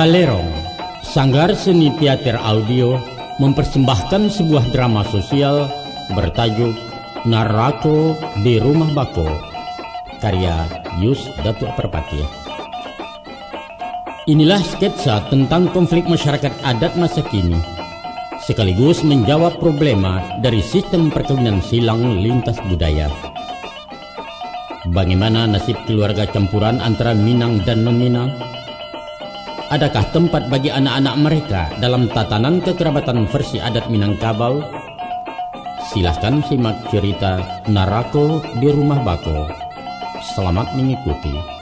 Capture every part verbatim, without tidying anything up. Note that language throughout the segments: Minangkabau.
Alerong, Sanggar Seni Teater Audio mempersembahkan sebuah drama sosial bertajuk Narako di Rumah Bako, karya Yus Datuak Parpatiah. Inilah sketsa tentang konflik masyarakat adat masa kini, sekaligus menjawab problema dari sistem perkawinan silang lintas budaya. Bagaimana nasib keluarga campuran antara Minang dan non-Minang? Adakah tempat bagi anak-anak mereka dalam tatanan kekerabatan versi adat Minangkabau? Silahkan simak cerita Narako di Rumah Bako. Selamat mengikuti.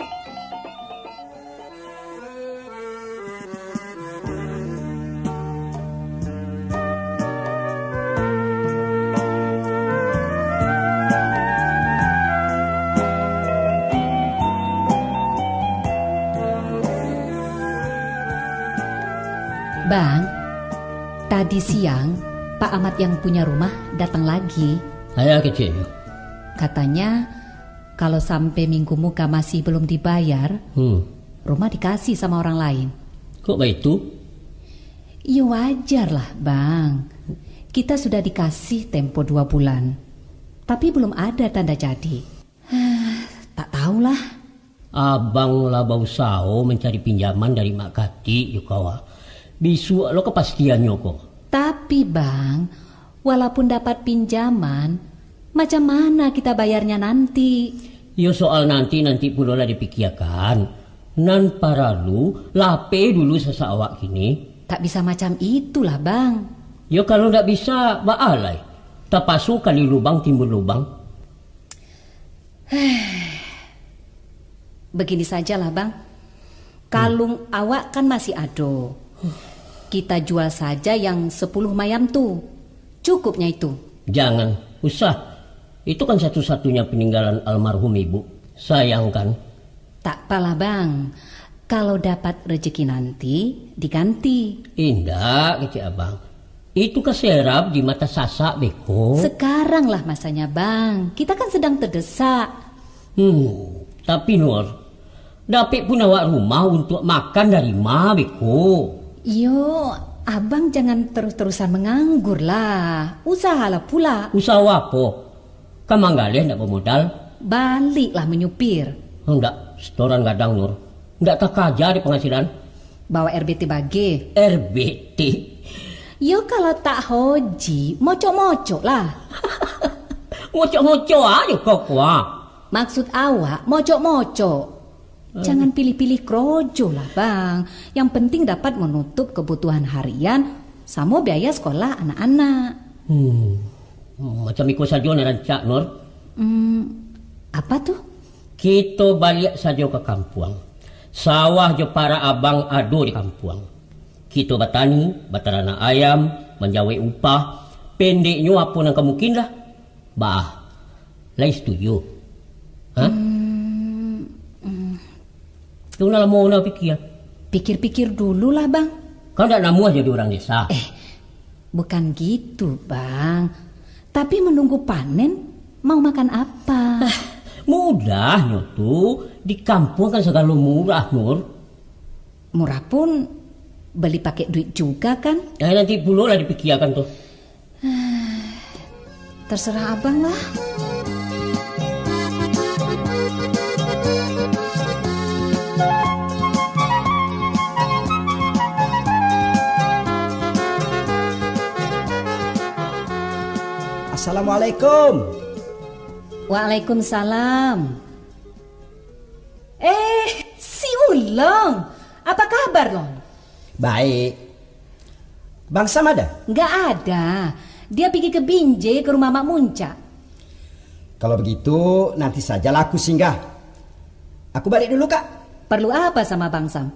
Bang, tadi siang Pak Amat yang punya rumah datang lagi. Ayah kecil. Katanya, kalau sampai minggu muka masih belum dibayar, Hmm. rumah dikasih sama orang lain. Kok baitu? Iyo wajar lah, Bang. Kita sudah dikasih tempo dua bulan. Tapi belum ada tanda jadi. Tak tahulah. Abang lah bausaho mancari pinjaman dari Mak Katik, yo kawa. Bisuak lo kapastiannyo ko. Tapi, Bang, walaupun dapat pinjaman, macam mana kita bayarnya nanti? Yo, soal nanti-nanti pulo lah dipikiakan. Nan paralu, lapeh dulu sasak awak kini. Tak bisa macam itulah, Bang. Yo, kalau ndak bisa, baa lai. Tapaso kali lubang timbun lubang. Begini sajalah, Bang. Kalung awak kan masih ado. Kita jual saja yang sepuluh mayam tu. Cukupnya itu. Jangan, usah. Itu kan satu-satunya peninggalan almarhum ibu. Sayang kan? Tak apalah, Bang. Kalau dapat rezeki nanti, diganti. Indak, kecek abang. Itu kaserap di mata sasak beko. Sekaranglah masanya, Bang. Kita kan sedang terdesak. Hmm, tapi Nur, dapek pun awak rumah untuak makan dari ma beko? Iyo, abang jangan terus-terusan menganggur lah. Usahalah pula. Usaha apo? Ka manggaleh ndak bamodal? Baliklah manyupir. Ndak, setoran gadang, Nur. Ndak takaja di pangasilan. Bawa R B T bage. R B T? Yo, kalau tak hoji, mocok-mocok lah. Mocok-mocok aja kau kuah. Maksud awak, mocok-mocok. Jangan pilih-pilih krojo lah, Bang. Yang penting dapat menutup kebutuhan harian samo biaya sekolah anak-anak. Hmm. Macam iko sajo nan rancak, Nur. Hmm, apa tu? Kito baliak sajo ka kampuang. Sawah jo parak abang ado di kampuang. Kito batani, bataranak ayam, manjawek upah. Pendeknyo apo nan ka mungkin lah. Bah, lai setuju? Hah? Hmm, hmm. Kau nak lamo nak pikir? Pikir-pikir dulu lah, Bang. Kau ndak namuah jadi urang desa? Eh, bukan gitu, Bang. Tapi menunggu panen, mau makan apa? Ah, mudahnyo tu, di kampuang kan sagalo murah, Nur. Murah pun beli pakai duit juga, kan? Eh, nanti pulo lah dipikiakan tu. Terserah abang lah. Assalamualaikum. Waalaikumsalam. Eh, si Ulong. Apa kabar, Long? Baik. Bang Sam ada? Nggak ada. Dia pergi ke Binjai, ke rumah Mak Muncak. Kalau begitu, nanti sajalah aku singgah. Aku balik dulu, Kak. Perlu apa sama Bang Sam?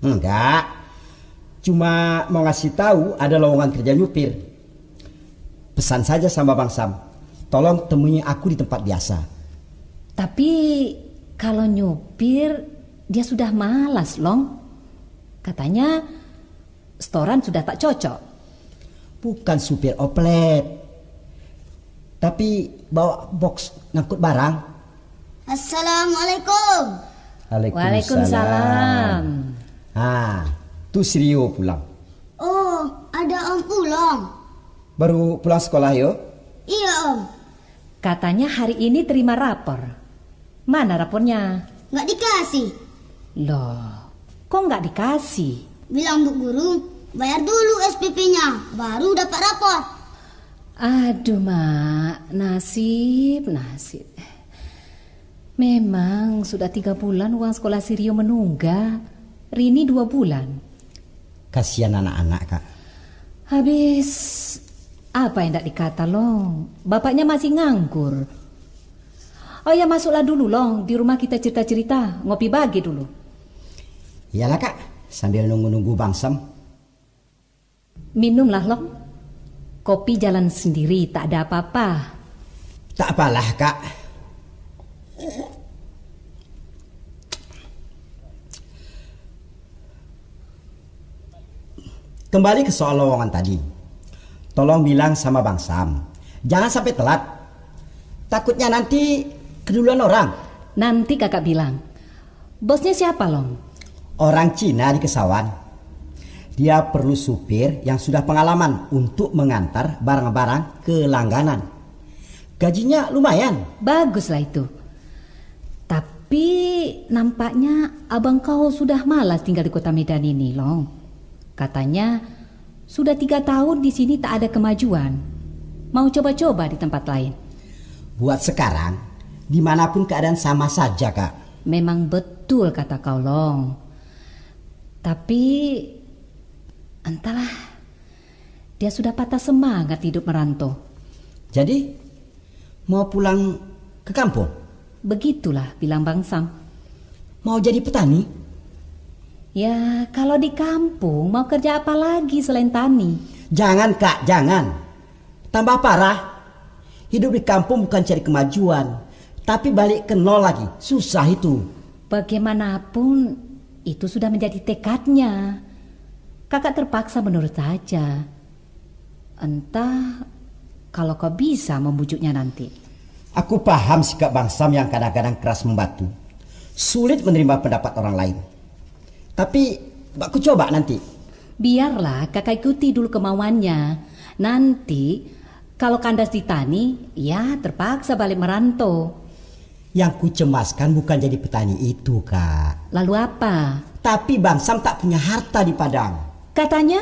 Enggak. Cuma mau ngasih tahu ada lowongan kerja nyupir. Pesan saja sama Bang Sam. Tolong temui aku di tempat biasa. Tapi kalau nyupir, dia sudah malas, Long. Katanya, setoran sudah tak cocok. Bukan supir oplet. Tapi bawa box ngangkut barang. Assalamualaikum. Waalaikumsalam. Waalaikumsalam. Ha, Tu si Rio pulang. Oh, ada Om pulang. Baru pulang sekolah, yo? Iya, Om. Katanya hari ini terima rapor. Mana rapornya? Nggak dikasih. Loh, kok nggak dikasih? Bilang Bu Guru, bayar dulu S P P-nya, baru dapat rapor. Aduh, Mak, nasib, nasib. Memang sudah tiga bulan uang sekolah si Rio menunggak. Rini dua bulan. Kasihan anak-anak, Kak. Habis, apa yang ndak dikata, Long? Bapaknya masih nganggur. Oh ya, masuklah dulu, Long. Di rumah kita cerita-cerita, ngopi bagi dulu. Iyalah, Kak. Sambil nunggu-nunggu Bang Sam. Minumlah, Long. Kopi jalan sendiri, tak ada apa-apa. Tak apalah, Kak. Kembali ke soal lowongan tadi. Tolong bilang sama Bang Sam, jangan sampai telat. Takutnya nanti keduluan orang. Nanti Kakak bilang. Bosnya siapa, Long? Orang Cina di Kesawan. Dia perlu supir yang sudah pengalaman untuk mengantar barang-barang ke langganan. Gajinya lumayan. Baguslah itu. Tapi, nampaknya abang kau sudah malas tinggal di kota Medan ini, Long. Katanya, sudah tiga tahun di sini tak ada kemajuan. Mau coba-coba di tempat lain. Buat sekarang, dimanapun keadaan sama saja, Kak. Memang betul kata kau, Long. Tapi, entahlah, dia sudah patah semangat hidup merantau. Jadi, mau pulang ke kampung? Begitulah bilang Bang Sam. Mau jadi petani? Ya, kalau di kampung, mau kerja apa lagi selain tani? Jangan, Kak, jangan. Tambah parah. Hidup di kampung bukan cari kemajuan, tapi balik ke nol lagi. Susah itu. Bagaimanapun, itu sudah menjadi tekadnya. Kakak terpaksa menurut saja. Entah kalau kau bisa membujuknya nanti. Aku paham sikap Bang Sam yang kadang-kadang keras membatu. Sulit menerima pendapat orang lain. Tapi, bak ku coba nanti. Biarlah kakak ikuti dulu kemauannya. Nanti, kalau kandas di tani, ya terpaksa balik merantau. Yang kucemaskan bukan jadi petani itu, Kak. Lalu apa? Tapi Bang Sam tak punya harta di Padang. Katanya,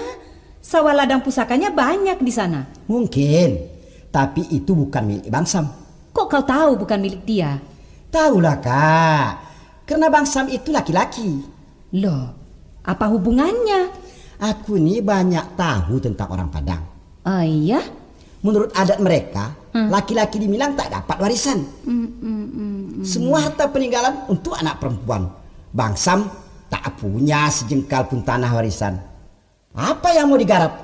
sawah ladang pusakanya banyak di sana. Mungkin, tapi itu bukan milik Bang Sam. Kok kau tahu bukan milik dia? Tahulah, Kak. Karena Bang Sam itu laki-laki. Loh, apa hubungannya? Aku ni banyak tahu tentang orang Padang. Oh iya? Menurut adat mereka, Hmm. laki-laki di Minang tak dapat warisan. Hmm, hmm, hmm, hmm. Semua harta peninggalan untuk anak perempuan. Bang Sam tak punya sejengkal pun tanah warisan. Apa yang mau digarap?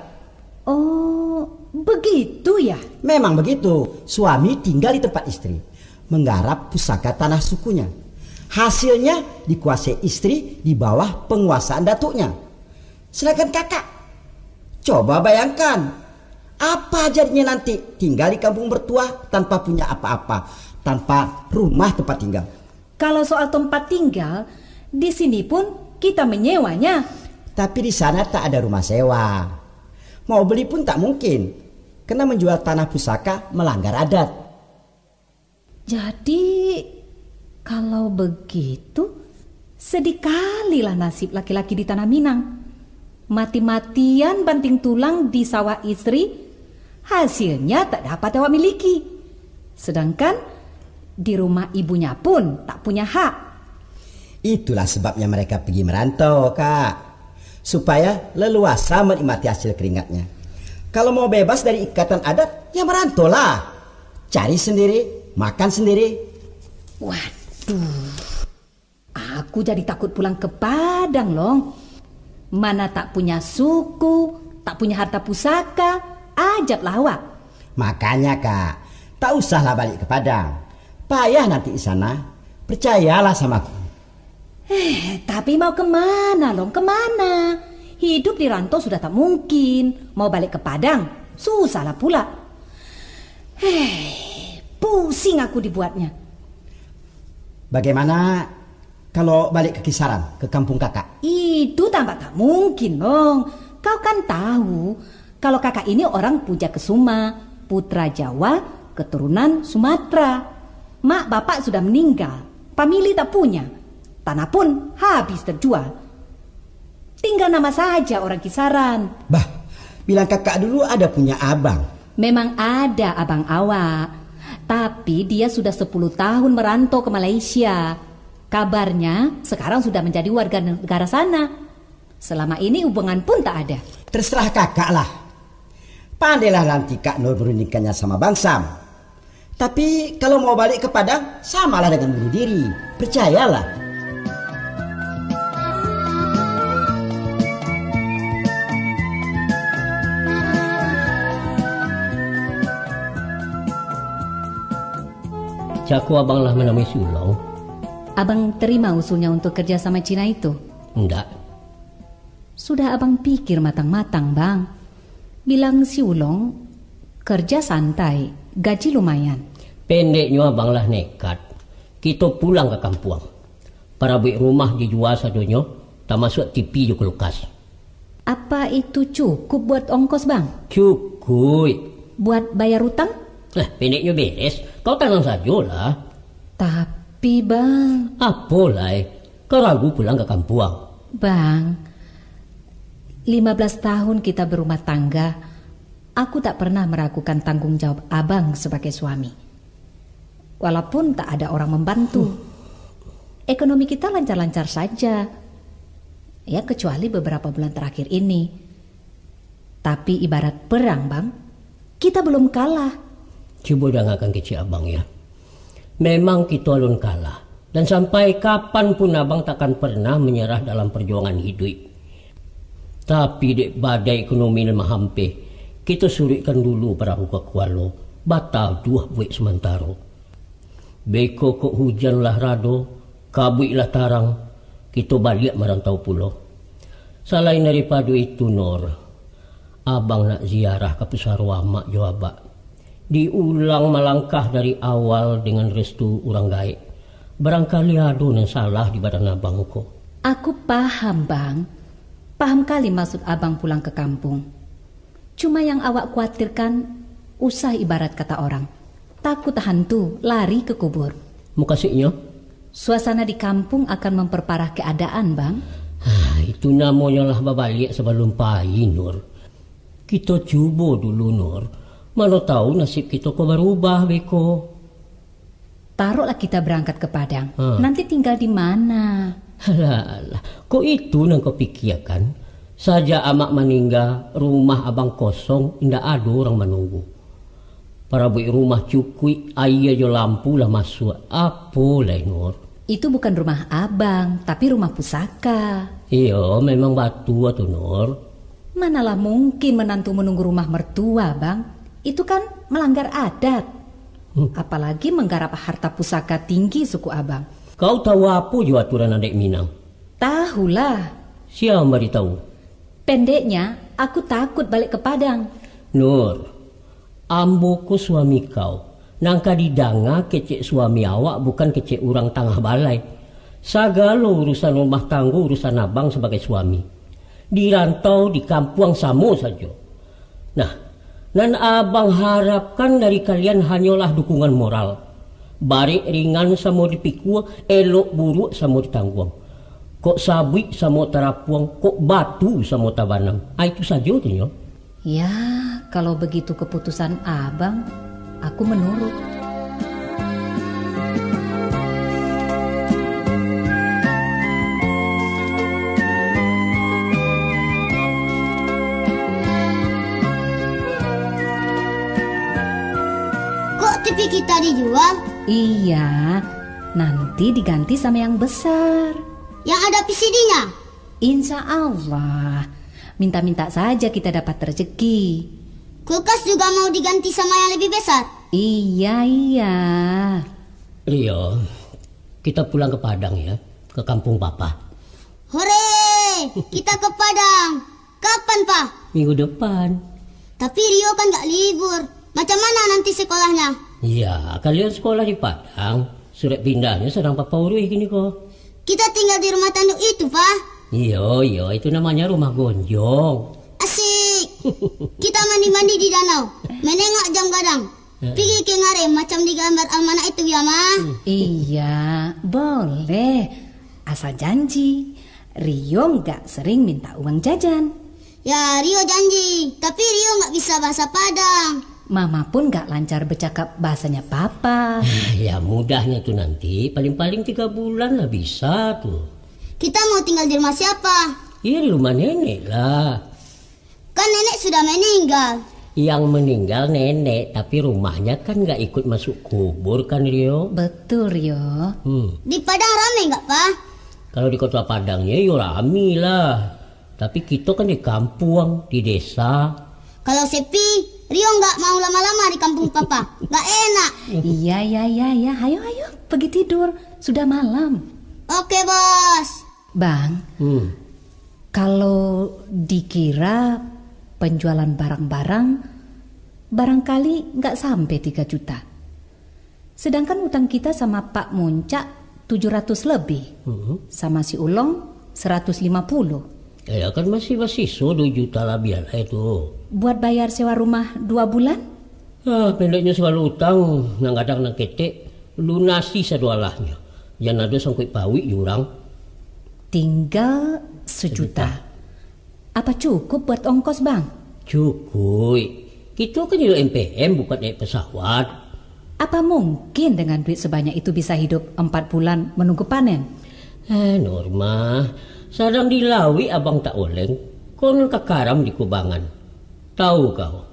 Oh, begitu ya? Memang begitu. Suami tinggal di tempat istri, menggarap pusaka tanah sukunya. Hasilnya dikuasai istri di bawah penguasaan datuknya. Sedangkan kakak, coba bayangkan, apa jadinya nanti tinggal di kampung mertua tanpa punya apa-apa, tanpa rumah tempat tinggal. Kalau soal tempat tinggal, di sini pun kita menyewanya. Tapi di sana tak ada rumah sewa. Mau beli pun tak mungkin, karena menjual tanah pusaka melanggar adat. Jadi, kalau begitu, sedih kalilah nasib laki-laki di Tanah Minang. Mati-matian banting tulang di sawah istri, hasilnya tak dapat awak miliki. Sedangkan di rumah ibunya pun tak punya hak. Itulah sebabnya mereka pergi merantau, Kak. Supaya leluasa menikmati hasil keringatnya. Kalau mau bebas dari ikatan adat, ya merantaulah. Cari sendiri, makan sendiri. Waduh, aku jadi takut pulang ke Padang, Long. Mana tak punya suku, tak punya harta pusaka, ajablah awak. Makanya, Kak, tak usahlah balik ke Padang. Payah nanti di sana. Percayalah sama aku. Eh, tapi mau kemana, Long? Kemana? Hidup di rantau sudah tak mungkin. Mau balik ke Padang, susahlah pula. Eh, pusing aku dibuatnya. Bagaimana kalau balik ke Kisaran, ke kampung kakak? Ih, Itu tampak tak mungkin, Long. Kau kan tahu, kalau kakak ini orang Puja Kesuma, putra Jawa, keturunan Sumatera. Mak bapak sudah meninggal, pamili tak punya. Tanah pun habis terjual. Tinggal nama saja orang kisaran. Bah, bilang kakak dulu ada punya abang. Memang ada abang awak, tapi dia sudah sepuluh tahun merantau ke Malaysia. Kabarnya sekarang sudah menjadi warga negara sana. Selama ini hubungan pun tak ada. Terserah kakak lah. Pandailah nanti Kak Nur merundingkannya sama Bang Sam. Tapi kalau mau balik ke Padang, samalah dengan bunuh diri. Percayalah. Cako abang lah manamui si Ulong? Abang terima usulnya untuk kerja sama Cina itu? Ndak. Sudah abang pikir matang-matang, Bang. Bilang si Ulong, kerja santai, gaji lumayan. Pendeknyo abang lah nekat. Kito pulang ka kampuang. Parabuik rumah dijua sadonyo, tamasuak T V jo kulkas. Apa itu cukup buat ongkos, Bang? Cukuik. Buat bayar utang? Lah, pendeknyo beres. Kau tanang sajolah. Tapi, Bang. Apo lai? Kau ragu pulang ka kampuang? Bang, lima belas tahun kita berumah tangga, aku tak pernah meragukan tanggung jawab abang sebagai suami. Walaupun tak ada orang membantu. Hmm. Ekonomi kita lancar-lancar saja. Ya, kecuali beberapa bulan terakhir ini. Tapi ibarat perang, Bang. Kita belum kalah. Cubo dangakan kecek abang, ya. Memang kito alun kalah. Dan sampai kapan pun abang takkan pernah menyerah dalam perjuangan hiduik. Tapi dek badai ekonomi nan mahampeh, kito suruikkan dulu parahu ka kualo, bataduah buek samantaro. Beko kok hujan lah rado, kabuik lah tarang, kito baliak marantau pulo. Salain daripado itu, Nur, abang nak ziarah ka pusaro amak jo abak. Diulang malangkah dari awal dengan restu urang gaek. Barangkali ado nan salah di badan abang ko. Aku paham, Bang. Paham kali maksud abang pulang ke kampung. Cuma yang awak kuatirkan, usah ibarat kata orang, takut hantu lari ke kubur. Mukasuiknyo? Suasana di kampung akan memperparah keadaan, Bang. Ah, itu namonyo lah babaliak sabalum pai, Nur. Kito cubo dulu, Nur. Mano tahu nasib kito ko barubah beko. Taruhlah kita berangkat ke Padang. Ha. Nanti tinggal di mana? Alah, alah. Kok itu nan kau pikiakan? Sajak amak maningga, rumah abang kosong, indak ado urang manunggu. Parabuik rumah cukuik, aia jo lampu lah masuak. Apo lai, Nur? Itu bukan rumah abang, tapi rumah pusaka. Iyo, memang batua tu, Nur. Manalah mungkin menantu menunggu rumah mertua, Bang. Itu kan melanggar adat. Hmm. Apalagi menggarap harta pusaka tinggi suku abang. Kau tahu apo jo aturan adat Minang? Tahulah. Sia mambari tahu? Pendeknya, aku takut balik ke Padang. Nur, ambo ko suami kau. Nan ka didanga kecek suami awak bukan kecek urang tangah balai. Sagalo urusan rumah tanggo urusan abang sabagai suami. Di rantau, di kampuang samo sajo. Nah, nan abang harapkan dari kalian hanyolah dukungan moral. Barek ringan samo dipikua, elok buruak samo ditangguang. Kok sabuik samo tarapuang, kok batu samo tabanam. Ah, itu sajo tu nyo. Ya, kalau begitu keputusan abang, aku menurut. Kok T V kita dijual? Iya, nanti diganti sama yang besar. Yang ada V C D-nya? Insya Allah. Minta-minta saja kita dapat rezeki. Kulkas juga mau diganti sama yang lebih besar. Iya, iya. Rio, kita pulang ke Padang ya, ke kampung Papa. Hore! Kita ke Padang. Kapan, Pa? Minggu depan. Tapi Rio kan nggak libur. Macam mana nanti sekolahnya? Ya, kalian sekolah di Padang. Surat pindahnya sedang Papa urus kini ko. Kita tinggal di rumah tanduk itu, Pa. Iyo, iyo, itu namanya rumah gonjong. Asik. Kita mandi-mandi di danau, menengok jam gadang. Pigi ka ngareh macam di gambar almanak itu, ya, Ma? Iya, boleh. Asal janji, Rio nggak sering minta uang jajan. Ya, Rio janji, tapi Rio nggak bisa bahasa Padang. Mama pun nggak lancar bercakap bahasanya Papa. Ya, mudahnya tu nanti, paling-paling tiga bulan lah bisa tu. Kita mau tinggal di rumah siapa? Iya, di rumah nenek lah. Kan nenek sudah meninggal. Yang meninggal nenek, tapi rumahnya kan nggak ikut masuk kubur kan, Rio? Betul, Rio. Hmm. Di Padang rame nggak, Pa? Kalau di kota Padangnya, yo rame lah. Tapi kita kan di kampuang, di desa. Kalau sepi, Rio nggak mau lama-lama di kampung Papa. Nggak enak. Iya, iya, iya, iya. Ayo, ayo, pergi tidur. Sudah malam. Oke, Bos. Bang, hmm, kalau dikira penjualan barang-barang, barangkali nggak sampai tiga juta. Sedangkan utang kita sama Pak Muncak tujuh ratus lebih, hmm, sama si Ulong seratus lima puluh. Ya, kan masih basiso dua juta labiah lah itu. Buat bayar sewa rumah dua bulan? Ah, pendeknyo sagalo utang, nan gadang nan ketek, lunasi sadoalahnyo. Jan ado sangkuik pauik jo urang. Tinggal sejuta. Sejuta. Apa cukup buat ongkos, Bang? Cukuik. Kito kan hiduik M P M, bukan naiak pesawat. Apa mungkin dengan duit sebanyak itu bisa hidup empat bulan menunggu panen? Eh, Norma, sadang di lauik abang tak oleng, konon ka karam di kubangan. Tahu kau,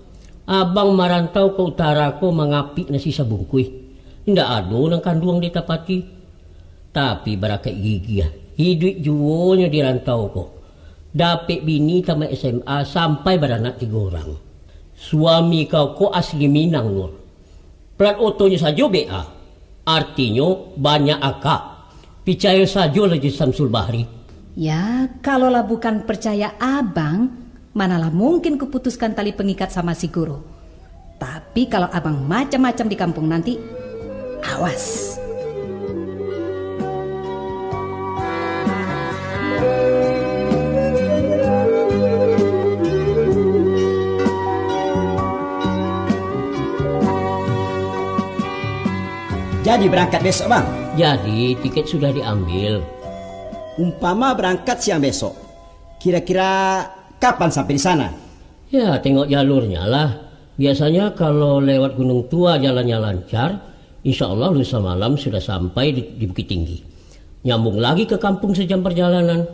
abang marantau ka utara ko mangapik nasi sabungkuih. Indak ado nan kanduang ditapati. Tapi barakaik gigiah, hiduik juonyo di rantau ko. Dapek bini tamat S M A sampai baranak tigo urang. Suami kau ko asli Minang, Nur. Plat otonyo sajo B A, artinyo banyak akak. Picayo sajolah jo Samsul Bahri. Ya, kalaulah bukan percaya abang, manalah mungkin kuputuskan tali pengikat sama si guru. Tapi kalau abang macam-macam di kampung nanti, awas. Jadi berangkat besok, Bang? Jadi, tiket sudah diambil. Umpama berangkat siang besok, kira-kira kapan sampai di sana? Ya, tengok jalurnya lah. Biasanya kalau lewat Gunung Tua jalannya lancar, insya Allah lusa malam sudah sampai di, di Bukittinggi. Nyambung lagi ke kampung sejam perjalanan.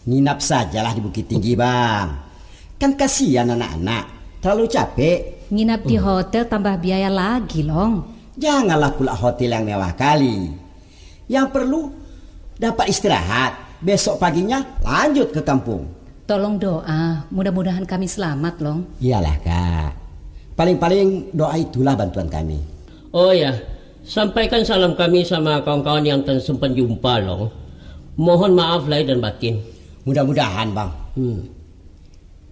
Nginap sajalah di Bukittinggi, Bang. Kan kasihan anak-anak, terlalu capek. Nginap di hotel tambah biaya lagi, Long. Janganlah pula hotel yang mewah kali. Yang perlu, dapat istirahat. Besok paginya lanjut ke kampung. Tolong doa, mudah-mudahan kami selamat, Long. Iyalah, Kak. Paling-paling doa itulah bantuan kami. Oh ya, sampaikan salam kami sama kawan-kawan yang tak sempat jumpa, Long. Mohon maaf lahir dan batin. Mudah-mudahan, Bang. Hmm.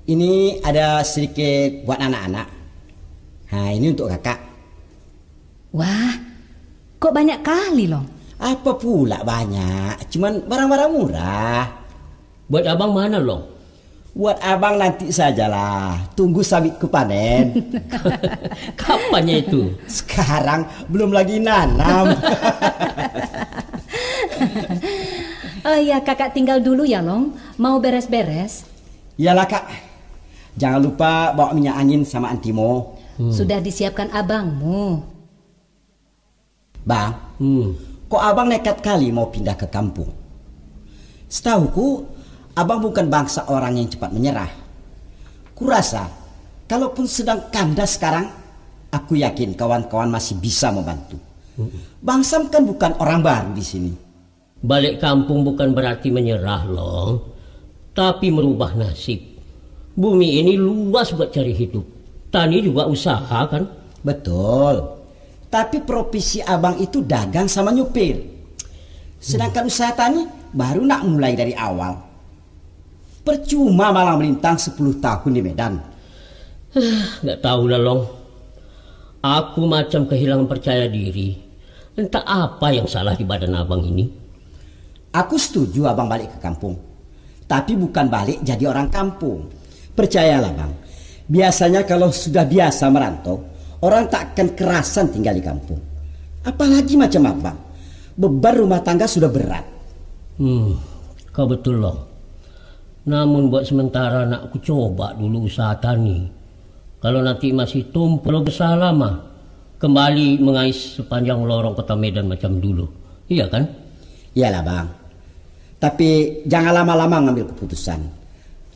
Ini ada sedikit buat anak-anak. Nah, ini untuk Kakak. Wah, kok banyak kali, Long? Apa pula banyak? Cuman barang-barang murah. Buat abang mana, Long? Buat abang nanti sajalah. Tunggu sawitku panen. Kapannya itu? Sekarang belum lagi nanam. Oh iya, kakak tinggal dulu ya, Long. Mau beres-beres. Iyalah, Kak. Jangan lupa bawa minyak angin sama antimo. Hmm. Sudah disiapkan abangmu. Bang, hmm, kok abang nekat kali mau pindah ke kampung? Setahuku, abang bukan bangsa orang yang cepat menyerah. Kurasa, kalaupun sedang kandas sekarang, aku yakin kawan-kawan masih bisa membantu. Hmm. Bang Sam kan bukan orang baru di sini. Balik kampung bukan berarti menyerah, Long. Tapi merubah nasib. Bumi ini luas buat cari hidup. Tani juga usaha, kan? Betul. Tapi profesi abang itu dagang sama nyupir. Sedangkan usaha tani baru nak mulai dari awal. Percuma malang melintang sepuluh tahun di Medan. Nggak tahu lah, Long. Aku macam kehilangan percaya diri. Entah apa yang salah di badan abang ini. Aku setuju abang balik ke kampung. tapi bukan balik jadi orang kampung. Percayalah, Bang, biasanya kalau sudah biasa merantau, orang tak akan kerasan tinggal di kampung. Apalagi macam Abang, beban rumah tangga sudah berat. Hmm, kau betul, Long. Namun buat sementara nak kucoba dulu usaha tani. Kalau nanti masih tumpulo besar lama, kembali mengais sepanjang lorong Kota Medan macam dulu. Iya kan? Iyalah, Bang. Tapi jangan lama-lama ngambil keputusan.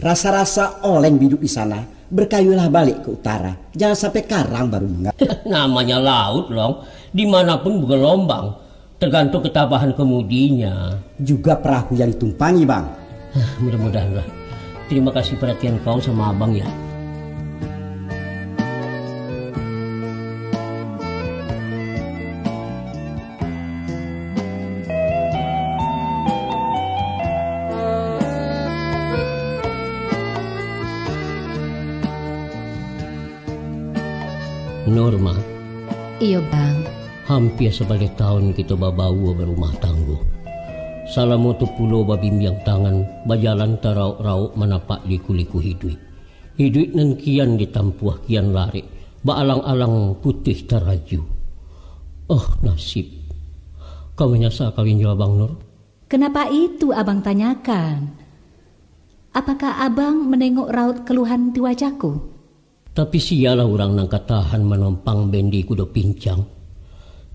Rasa-rasa oleng biduk di sana, berkayulah balik ke utara. Jangan sampai karang baru bunga. Namanya laut, Long, dimanapun bergelombang. Tergantung ketabahan kemudinya. Juga perahu yang ditumpangi, Bang. Mudah-mudahanlah. Terima kasih perhatian kau sama abang ya. Norma. Iyo, Bang. Hampia sabaleh taun kito babaua barumah tanggo. Salamo tu pulo babimbiang tangan, bajalan tarauk-rauk manapak liku-liku hiduik. Hiduik nan kian ditampuah kian larek, baalang-alang putuih taraju. Oh, nasib. Kau manyasa kawin jo Abang Nur? Kenapa itu Abang tanyakan? Apakah Abang menengok raut keluhan di wajahku? Tapi sialah urang nan ka tahan manompang bendi kudo pincang.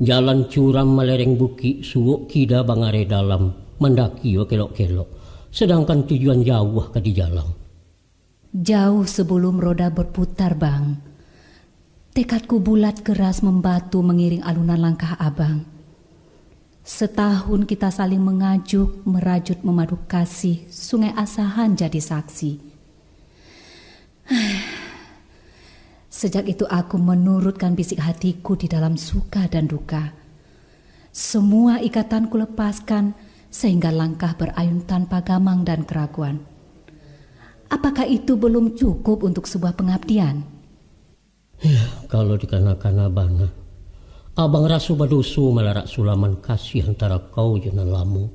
Jalan curam malereng bukik, suok kida bangareh dalam, mandaki bakelok-kelok, sadangkan tujuan jauah ka dijalang. Jauh sebelum roda berputar, Bang, tekadku bulat keras membatu mengiring alunan langkah Abang. Setahun kita saling mengajuk, merajut, memadu kasih, Sungai Asahan jadi saksi. Sejak itu aku menurutkan bisik hatiku di dalam suka dan duka. Semua ikatan kulepaskan, sehingga langkah berayun tanpa gamang dan keraguan. Apakah itu belum cukup untuk sebuah pengabdian? Yah, kalau dikana-kana bana, abang raso badoso malarak sulaman kasih antara kau jo nan lamo.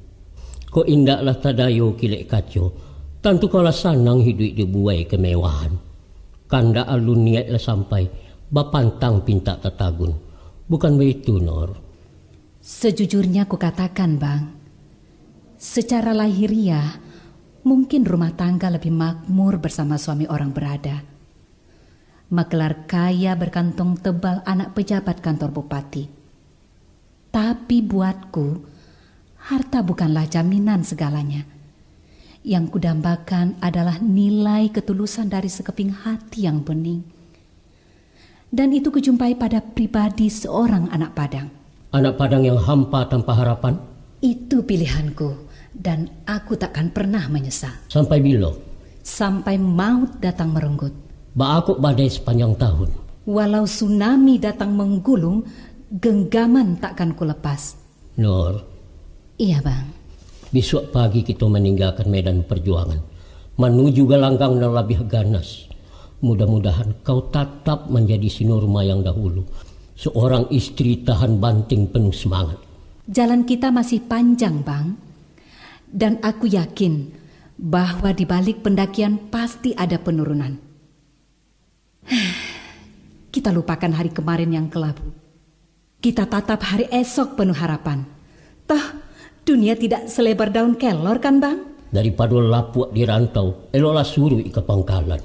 Kok indaklah tadayo kilek kaco, tantu kau lah sanang hiduik di buai kemewahan. Kandak alun niaik lah sampai, bapantang pintak tatagun. Bukan baitu, Nor? Sejujurnya kukatakan, Bang, secara lahiriah, mungkin rumah tangga lebih makmur bersama suami orang berada. Magelar kaya berkantong tebal anak pejabat kantor bupati. Tapi buatku, harta bukanlah jaminan segalanya. Yang kudambakan adalah nilai ketulusan dari sekeping hati yang bening. Dan itu kujumpai pada pribadi seorang anak Padang. Anak Padang yang hampa tanpa harapan? Itu pilihanku, dan aku takkan pernah menyesal. Sampai bilo? Sampai maut datang merenggut. Baa kok badai sepanjang tahun? Walau tsunami datang menggulung, genggaman takkan kulepas. Nur. Iya, Bang. Bisuak pagi kito maninggakan medan parjuangan, manuju galanggang nan labiah ganas. Mudah-mudahan kau tatap manjadi si Nurma yang dahulu, seorang istri tahan banting penuh semangat. Jalan kita masih panjang, Bang. Dan aku yakin bahwa di balik pendakian pasti ada penurunan. Kita lupakan hari kemarin yang kelabu. Kita tatap hari esok penuh harapan. Toh, dunia tidak selebar daun kelor, kan, Bang? Daripado lapuak di rantau, eloklah suruik ka pangkalan.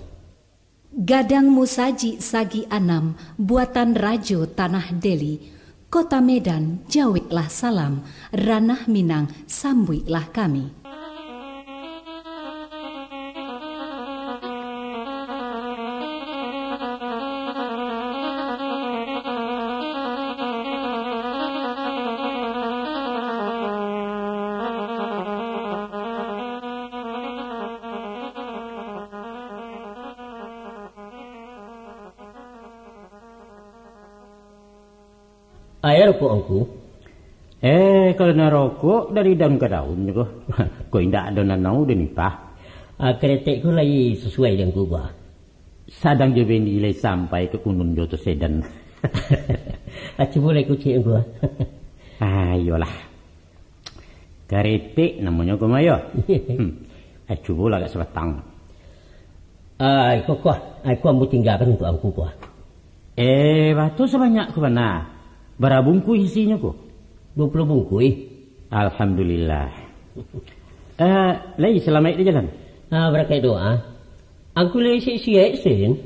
Gadang Musaji Sagi Anam, buatan Rajo Tanah Deli, Kota Medan, jaweklah salam, Ranah Minang, sambuiklah kami. Aia rokok angku? Eh, kalau nak rokok dari daun ka daun ko. Ko indak ado nan nau den ipah. Ah, keretek ko lai sasuai dengan ku, Bah. Sadang jo Bendi lai sampai ka kunun jo tu sedan. Ah, cubo lai kuciak angku, ah. Ah, iyolah. Karetek namonyo ko mah yo. Hmm. Eh, cubolah agak sabatang. Ah, iko ko, ah, iko ambo tinggakan untuak angku ko. Eh, batua sabanyak ko bana. Bara bungkuih isinyo ko? Duo puluah bungkuih. Alhamdulillah. Eh, lai salamaik di jalan? Ah, barakaik doa. Angku lai siek-siek, Sen?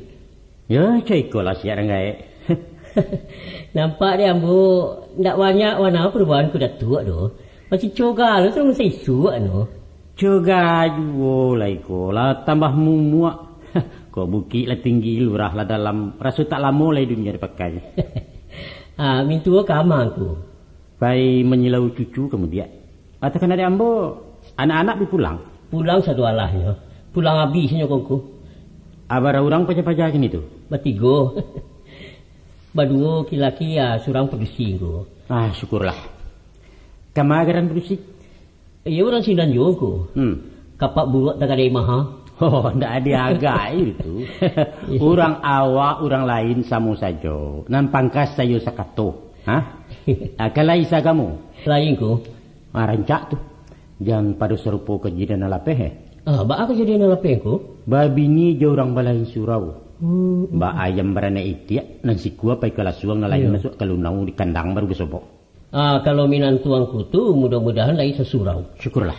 Yo, cako ikolah siek rang gaek. Nampak dek ambo, ndak banyak bana parubahan ko Datuak tu. Masih coga lo tu masa isuak tu. Coga juo lai ko, lah tambah mumuak. Kok bukik lah tinggi, lurah lah dalam, raso tak lamo lai dunia dipakai. Ah, mintuo ka ma angku? Pai manyilau cucu ka mudiak. Atau kan dek ambo, anak-anak bi pulang? Pulang sadoalahnyo. Pulang abih nyo ko angku. Abara urang paja-paja kini tu? Batigo. Baduo laki-laki, ah, surang padusi ko. Ah, syukurlah. Kama garan padusi? Iyo, urang sinan juo ko. Hmm. Kapak buruak tagadai maha. Oh, ndak ado agai itu. Urang awak, urang lain samo sajo. Nan pangkas sayo sakato. Ha? Ah, kan lai sagamo? Lain ko. Ah, rancak tu. Jan pado sarupo kajadian nan lapeh, eh? Ah, baa kajadian nan lapeh ko? Babini jo urang balain surau. Hmm. Ba ayam baranak itiak, nan sikua pai ka lasuang, nan lain Iyo. masuak ka lunau di kandang baru basobok. Ah, kalau minantu angku tu, mudah-mudahan lai sasurau. Syukurlah.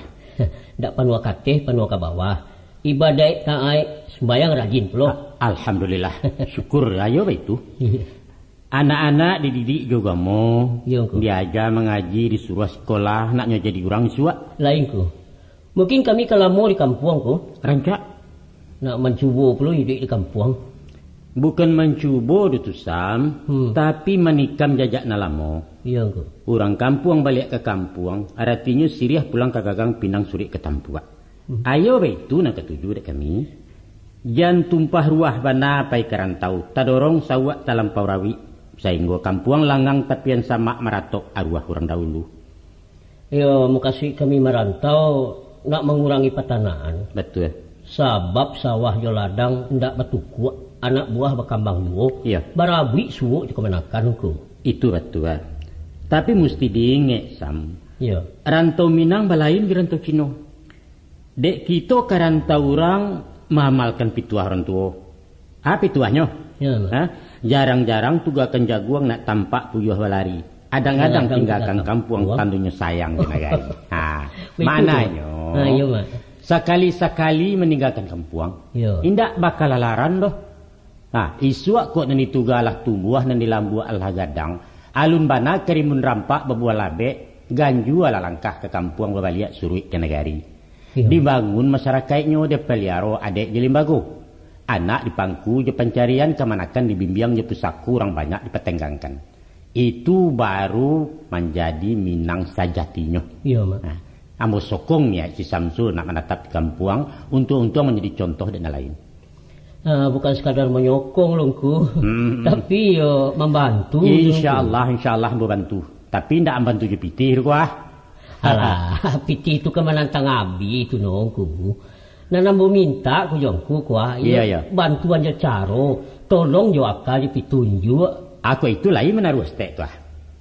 Ndak panuah kateh, panuah ka bawah. Ibadaik taat, sumbayang rajin pulo. A-, alhamdulillah. Syukur, ayo baitu. Anak-anak dididik jo agamo, Iyo, angku. diaja mangaji, disuruah sikolah, naknyo jadi urang isuak. Lain ko. Mungkin kami ka lamo di kampuang ko. Rancak. Nak mancubo pulo iduik di kampuang. Bukan mancubo doh tu, Sam, Hmm. tapi manikam jajak nan lamo. Iyo, angku. Urang kampuang baliak ka kampuang, aratinyo siriah pulang ka gagang, pinang suruik ka tampuak. Hmm. Ayo baitu nan katuju dek kami. Jan tumpah ruah bana pai ka rantau, tadorong sauak talampau rawik, sainggo kampuang langang tapian samak maratok aruah urang dahulu. Iyo, mukasuik kami marantau nak mangurangi patanahan. Batua. Sabab sawah jo ladang indak batukuak, anak buah bakambang juo. Iyo. Barabuik suok jo kamanakan ko. Itu batua. Tapi musti diingek, Sam. Iyo. Rantau Minang balain jo rantau Cino. Dek kito ka rantau urang maamalkan pituah urang tuo. Apo pituahnyo? Iyo, Mak. Ha? Jarang-jarang tugakan jaguang nak tampak puyuah balari. Adang-adang Kadang-kadang tinggakan tinggakan kampuang, kampuang. tandonyo sayang jo nagari. Ha, Baitu tu. mananyo, Ha, iyo, Mak. sakali-sakali maninggakan kampuang, Iyo. indak bakalalaran doh. Ha, isuak kok nan dituga lah tumbuah, nan dilambuak alah gadang, alun bana ka rimbun rampak babuah labek, ganjua lah langkah ka kampuang babaliak suruik ka nagari. Iyo. Dibangun masarakaiknyo, dipaliaro adaik jo limbago. Anak dipangku jo pancarian, kamanakan dibimbiang jo pusako, urang banyak dipatanggangkan. Itu baru manjadi Minang sajatinyo. Iyo, Mak. Nah, ambo sokong niaik si Samsul nak manatap di kampuang, untuang-untuang manjadi contoh dek nan lain. Ah, bukan sekadar manyokong lo, Ngku. Hmm. Tapi yo mambantu tu, Ngku. Insya Allah, insya Allah ambo bantu. Tapi ndak mambantu jo pitih tu, ah. Alah, pitih tu kan manantang abi tu, no, Ngku. Nan ambo mintak ko jo Ngku, ko, ah, Iya, iyo, iya. bantuan jo caro, tolong jo aka jo pitunjuak. Ako itu lai manaruah stek tu, ah.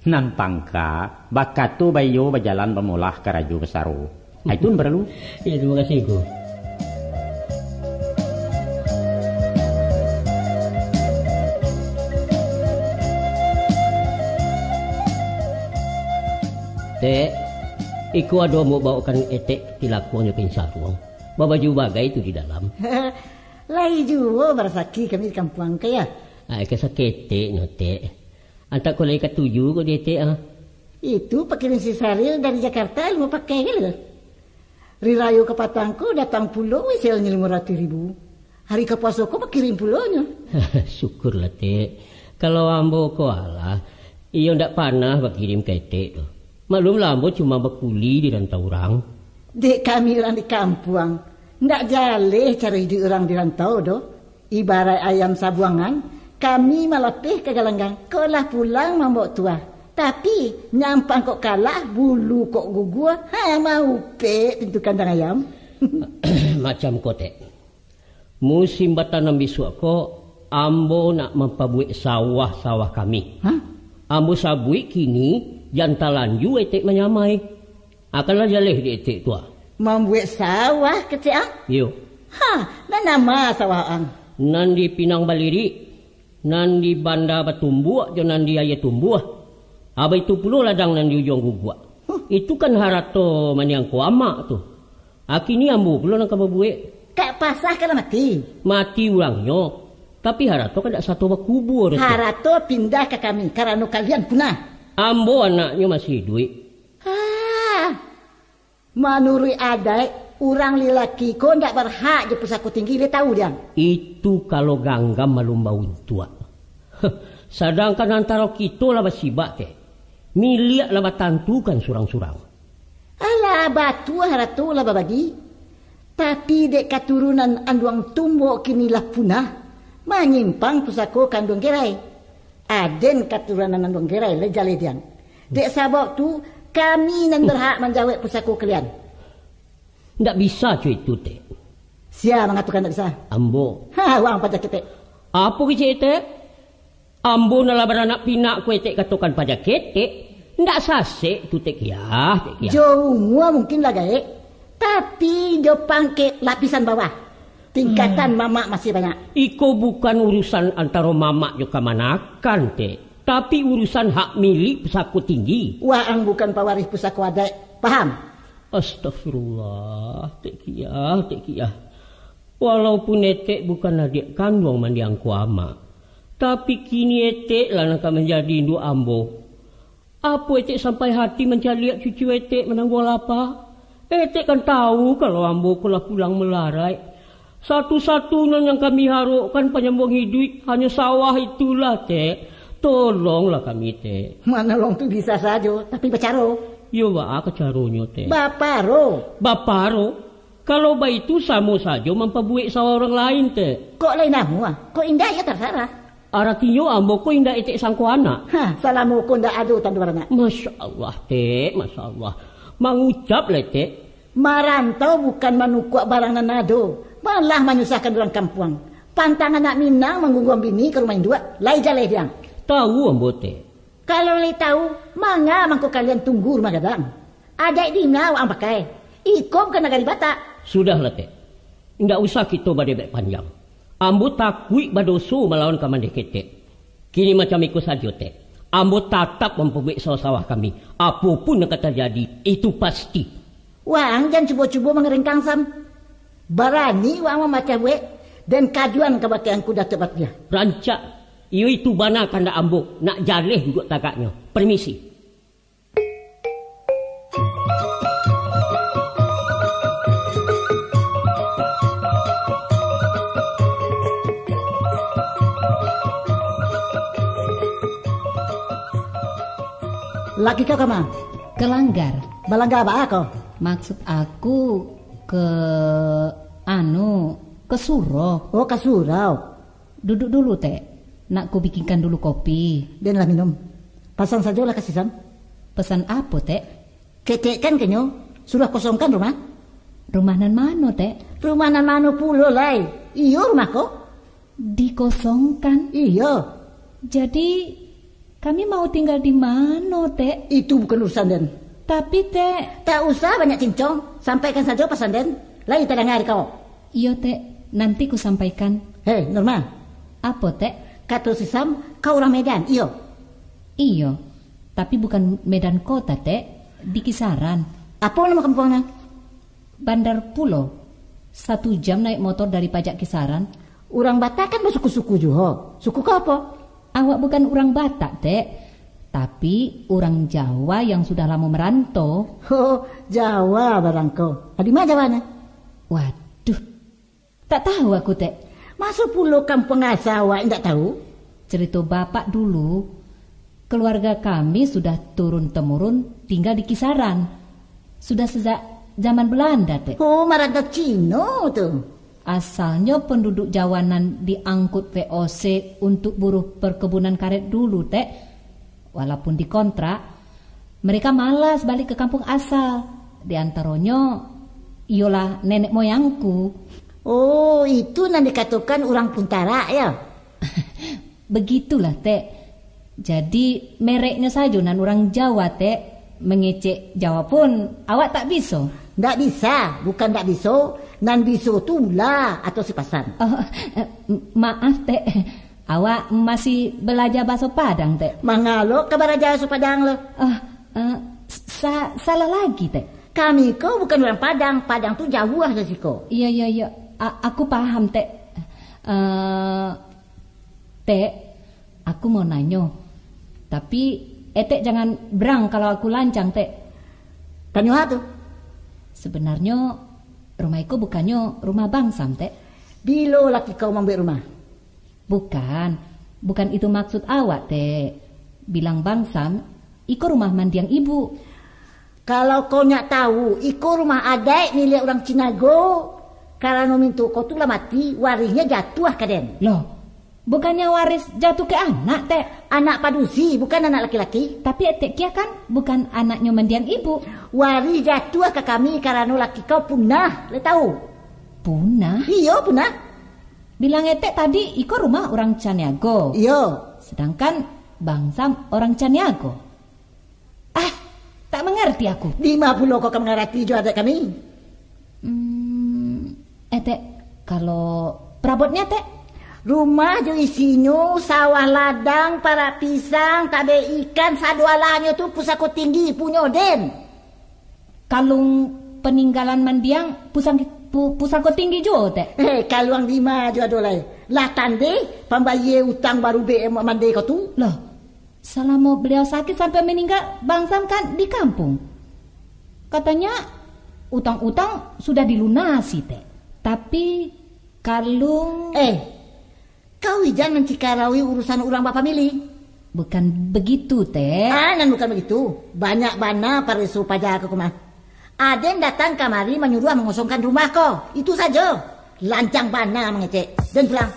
Nan pangka, bakato baiyo bajalan bamolah karajo basaro. Ah, itu nan paralu. Iyo, tarimo kasih, Ngku. Tek, iko ado ambo baokan etek tilakuang jo pinsaruang. Babaju bagai tu di dalam. Lai juo barasaki kami di kampuang ko, yo? Ai, ka saketek nyo, Tek. Antak ko lai katuju ko di etek, ah. Itu pakirim si Saril dari Jakarta, alun bapakai galo. Ari rayo kapatang ko datang pulo weselnyo limo ratuih ribu. Ari ka puaso ko bakirim pulonyo. Syukurlah, Tek. Kalau ambo ko alah, iyo ndak panah bakirim ka etek tu. Maklumlah, ambo cuma bakuli di rantau urang. Dek kami urang di kampuang, ndak jaleh caro iduik urang di rantau doh. Ibaraik ayam sabuangan, kami malapeh ka galanggang, kok lah pulang mambao tuah. Tapi, nyampang kok kalah, bulu kok gugua, ha, maupek pintu kandang ayam. Macam ko, Tek. Musim batanam bisuak ko, ambo nak mampabuek sawah-sawah kami. Hah? Ambo sabuik kini, jan talanjua etek manyamai. Akanlah jaleh di etek tu, ah. Mambuek sawah kecek ang? Iyo. Ha, nan nama sawah ang? Nan di Pinang Balirik, nan di Banda Batumbuak, jo nan di Aia Tumbuah. Abah itu pulo ladang nan di Ujuang Guguak. Huh. Itu kan harato maniangko amak tu. Akini ambo pulo nan ka babuek. Kak pasah ka lah mati? Mati urangnyo, tapi harato kan dak sato bakubua tu. Harato pindah ka kami, karano kalian punah. Ambo anaknyo masih iduik. Ah, manuruik adaik, urang lilaki ko ndak barhak jo pusako tinggi, lai tahu diang? Itu kalau ganggam alun bauntuak. Sadangkan antaro kito lah basibak, Tek. Miliak lah batantukan surang-surang. Alah, batua harato lah babagi. Tapi dek katurunan Anduang Tumbok kini lah punah, manyimpang pusako ka Anduang Gerai. Aden katurunan Anduang Gerai lai jaleh diang. Dek sabab tu, kami nan berhak manjawek pusako kalian. Ndak bisa co itu, Tek. Sia mangatokan ndak bisa? Ambo. Ha, wang paja ketek. Apo kecek, Tek? Ambo nan lah baranak pinak ko, Etek katokan paja ketek. Ndak sasek tu, Tek Kiah, Tek Kiah. Jo umua mungkin lah gaek, tapi jo pangkek lapisan bawah, tingkatan mamak masih banyak. Iko bukan urusan antaro mamak jo kamanakan, Tek, tapi urusan hak milik pusako tinggi. Waang bukan pawarih pusako adaik, paham? Astagfirullah, Tek Kiah, Tek Kiah. Walaupun Etek bukan adiak kanduang mandiang ko amak, tapi kini Etek lah nan ka manjadi induak ambo. Apo Etek sampai hati mancaliak cucu Etek manangguang lapa? Etek kan tahu kalau ambo ko lah pulang malaraik. Satu-satunyo nan kami harokkan panyambuang iduik hanyo sawah itulah, Tek. Tolonglah kami, Tek. Manolong tu bisa sajo, tapi bacaro. Yo, baa ka caronyo, Tek? Baparo. Baparo? Kalau baitu, samo sajo mampabuek sawah urang lain, Tek. Kok lain namuah? Kok indak, yo tarasarah. Aratinyo, ambo ko indak Etek sangko anak. Hah, salamo ko ndak ado tando baranak. Masya Allah, Tek, Masya Allah. Mangucap lah, Tek. Marantau bukan manukuak barang nan ado, malah manyusahkan urang kampuang. Pantang anak Minang manggungguang bini ka rumah induak, lai jaleh diang. Tahu ambo, Tek. Kalau lai tahu, manga mangko kalian tunggu rumah gadang? Adaik dima waang pakai. Iko bukan nagari Batak. Sudahlah, Tek. Indak usah kito badebek panjang. Ambo takuik badoso malawan kamandeh ketek. Kini macam iko sajo, Tek. Ambo tatap mampabuek sawah-sawah kami. Apo pun nan ka tajadi, itu pasti. Waang jan cubo-cubo mangarengkang, Sam. Barani waang mamacah buek, den kajuan kabakeh angku Datuak Batia. Rancak. Iyo itu bana kandak ambo, nak jaleh duduak tagaknyo. Permisi. Laki kau kama? Ke langgar. Balanggar baa ko? Maksud aku ke, anu, ke surau. Oh, ka surau. Duduk dulu, Tek. Nak ku bikinkan dulu kopi. Den lah minum. Pasan sajolah ka Sisam. Pesan apo, Tek? Ketek kan kanyo, suruah kosongkan rumah. Rumah nan mano, Tek? Rumah nan mano pulo lai? Iyo rumah ko. Dikosongkan? Iyo. Jadi, kami mau tinggal di mano, Tek? Itu bukan urusan den. Tapi, Tek. Tak usah banyak cincong, sampaikan sajo pasan den. Lai tadanga di kau. Iyo, Tek. Nanti ku sampaikan. Hei, Norma. Apo, Tek? Kato Sisam, kau urang Medan, iyo? Iyo. Tapi bukan Medan kota, Tek. Di kisaran. Apo namo kampuangnyo? Bandar Pulo. Satu jam naik motor dari pajak kisaran. Urang Batak kan basuku-suku juo. Suku kau apo? Awak bukan urang Batak, Tek. Tapi urang Jawa yang sudah lamo merantau. Oh, Jawa barang kau. Di ma Jawanyo? Waduh. Tak tahu aku, Tek. Maso pulo kampuang asa awak indak tahu? Cerito bapak dulu, keluarga kami sudah turun-temurun tinggal di kisaran. Sudah sejak zaman Belanda, Tek. Oh, marantau Cino tu. Asalnyo penduduk Jawa nan diangkut V O C untuk buruh perkebunan karet dulu, Tek. Walaupun dikontrak, mereka malas balik ke kampung asal. Di antaronyo, iyolah nenek moyangku. Oh, itu nan dikatokan urang Puntara, ya? Begitulah, Tek. Jadi, mereknyo sajo nan urang Jawa, Tek. Mengecek Jawa pun awak tak biso. Ndak bisa, bukan ndak biso, nan biso tu ulah atau si pasan. Oh, eh, maaf, Tek. Awak masih balaja bahaso Padang, Tek. Mangalo ka baraja bahaso Padang lo? Ah, eh, sa-, salah lagi, Tek. Kami ko bukan urang Padang, Padang tu jauah dari siko. Iyo, iyo, iyo. A-, aku paham, Tek. Eh, Tek, aku mau nanyo. Tapi, Etek jangan berang kalau aku lancang, Tek. Tanyo ha tu? Sebenarnyo, rumah iko bukannyo rumah Bang Sam, Tek. Bilo laki kau mambuek rumah? Bukan. Bukan itu maksud awak, Tek. Bilang Bang Sam, iko rumah mandiang ibu. Kalau kau nyak tahu, iko rumah adaik milik urang Cinago. Karano mintuak kau tu lah mati, warihnyo jatuah ka den. Loh, bukannyo waris jatuah ka anak, Tek? Anak padusi, bukan anak laki-laki. Tapi Etek Kiah kan bukan anaknyo mandiang ibu. Warih jatuah ka kami karano laki kau punah, lai tahu? Punah? Iyo, punah. Bilang Etek tadi, iko rumah urang Caniago. Iyo. Sedangkan Bang Sam urang Caniago. Ah, tak mangarati aku. Dima pulo kau ka mangarati jo adaik kami? Hmm, Etek, kalau perabotnyo, Tek? Rumah jo isinyo, sawah ladang, parak pisang, tabek ikan, sado alahnyo tu pusako tinggi punyo den. Kalung paninggalan mandiang, pusang-, pu-, pusako tinggi juo, Tek? Eh, kaluang dima jo ado lai. Lah tandeh, pambayie utang barubek mandeh kau tu. Loh, salamo beliau sakit sampai maningga, Bang Sam kan di kampuang. Katanya, utang-utang sudah dilunasi, Tek. Tapi, kalung Eh, kau ijan mancikarawi urusan urang bapamili. Bukan begitu, Tek. Ah, nan bukan begitu. Banyak bana pareso paja kau ko mah. Aden datang kamari manyuruah mangosongkan rumah ko. Itu sajo. Lancang bana mangecek. Den pulang.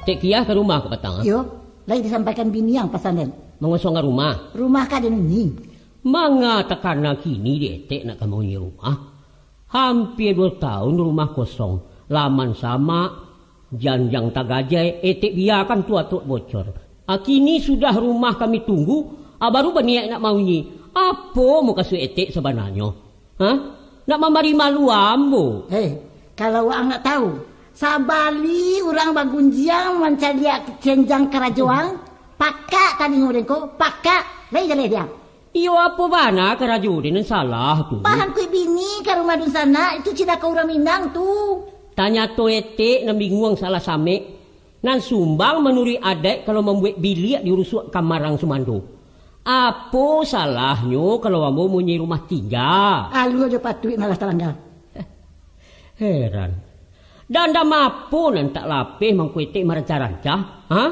Tek Kiah ka rumah ko patang, ah? Iyo, lai disampaikan bini ang pasan den. Mangosongkan rumah? Rumah ka den ini. Manga takana kini di etek nak ka mauni rumah? Hampia duo taun rumah kosong, laman samak, janjang tagajai, etek biakan tu atuak bocor. Ah, kini sudah rumah kami tunggu, ah, baru baniaik nak mauni. Apo mukasuik etek sabananyo? Hah? Nak mambari malu ambo? Hei, kalau waang nak tahu, sabali urang bagunjiang mancaliak janjang karajo ang, pakak talingo den ko, pakak, lai jaleh diam. Iyo, apo bana karajo den nan salah tu? Bahan kuik bini ka rumah dunsanak, itu cilako urang Minang tu. Tanyato etek nan binguang salah samek, nan sumbang manuruik adaik kalau mambuek biliak di rusuak kamarang sumando. Apo salahnyo kalau ambo munyei rumah tingga? Alua jo patuik malah talangga. Heran. Dandam apo nan tak lapeh mangko etek marancah-rancah, ha?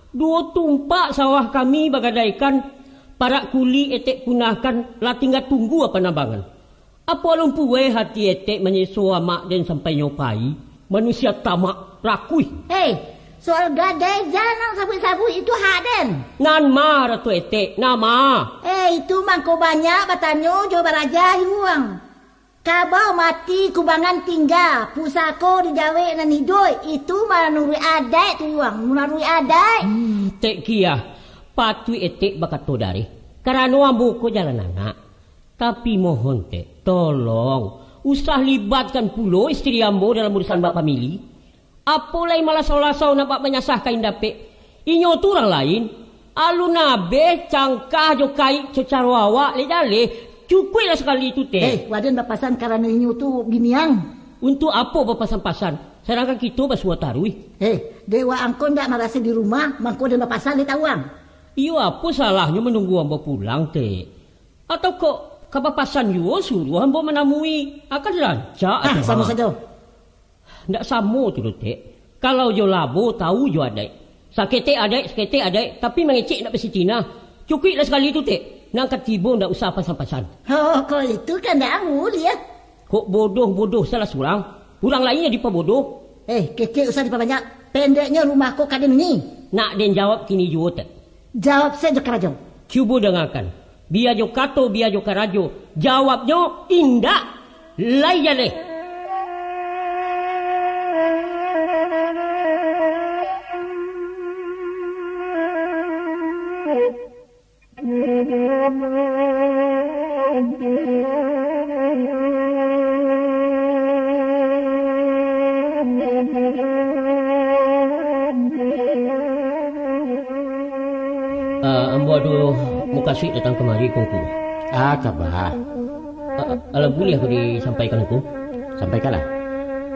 Duo tumpak sawah kami bagadaikan, parak kulik etek punahkan, lah tingga tunggu apo nambangan. Apo alun puweh hati etek manyeso amak den sampai nyo pai? Manusia tamak, rakuih. Hei, soal gadai janang sabuik-sabuik, itu hak den. Nan ma, Ratu Etek, nan ma? Hei, itu mangko banyak batanyo jo baraja yuang. Kabau mati, kubangan tingga, pusako dijawek nan iduik, itu manuruik adaik tu yuang, manuruik adaik. Hmm, Tek Kiah, patuik etek bakato dareh, karano ambo ko jalan anak. Tapi mohon, Tek, tolong, usah libatkan pulo istri ambo dalam urusan bapamili. Apo lai malasau-lasau nak bak manyasah kain dapek? Inyo tu urang lain. Alun abeh cangkah jo kaik cocaro awak, lek jaleh. Cukuiklah sakali tu, Tek. Eh, waden bapasan karano inyo tu biniang. Untuk apo bapasan-pasan, sadangkan kito basuo taruih? Eh, dek waang ko ndak marasa di rumah, mangko den bapasan, lek tawang. Iyo, apo salahnyo manunggu ambo pulang, Tek? Atau kok ka bapasan juo suruah ambo manamui? Akan rancak. Ah, samo sajo. Ndak samo tu doh, Tek. Kalau jo labo, tahu jo adaik. Saketek adaik, saketek adaik, tapi mangecek ndak basitinah. Cukuiklah sakali tu, Tek. Nan ka tibo ndak usah pasan-pasan. Oh, kok itu kan ndak buliah. Kok bodoh-bodoh salah surang, urang lain nan dipabodoh. Eh, kecek usah dipabanyak. Pendeknyo rumah ko ka den ni. Nak den jawab kini juo, Tek? Jawab sajo, Karajo. Cubo dangakan. Bia jo kato, bia jo karajo. Jawabnyo indak. Lai jaleh. Ah, ambo ado mukasuik datang kamari, Kongku. Ah, kaba? Ah, alah buliah ko disampaikan, Kongku? Sampaikanlah.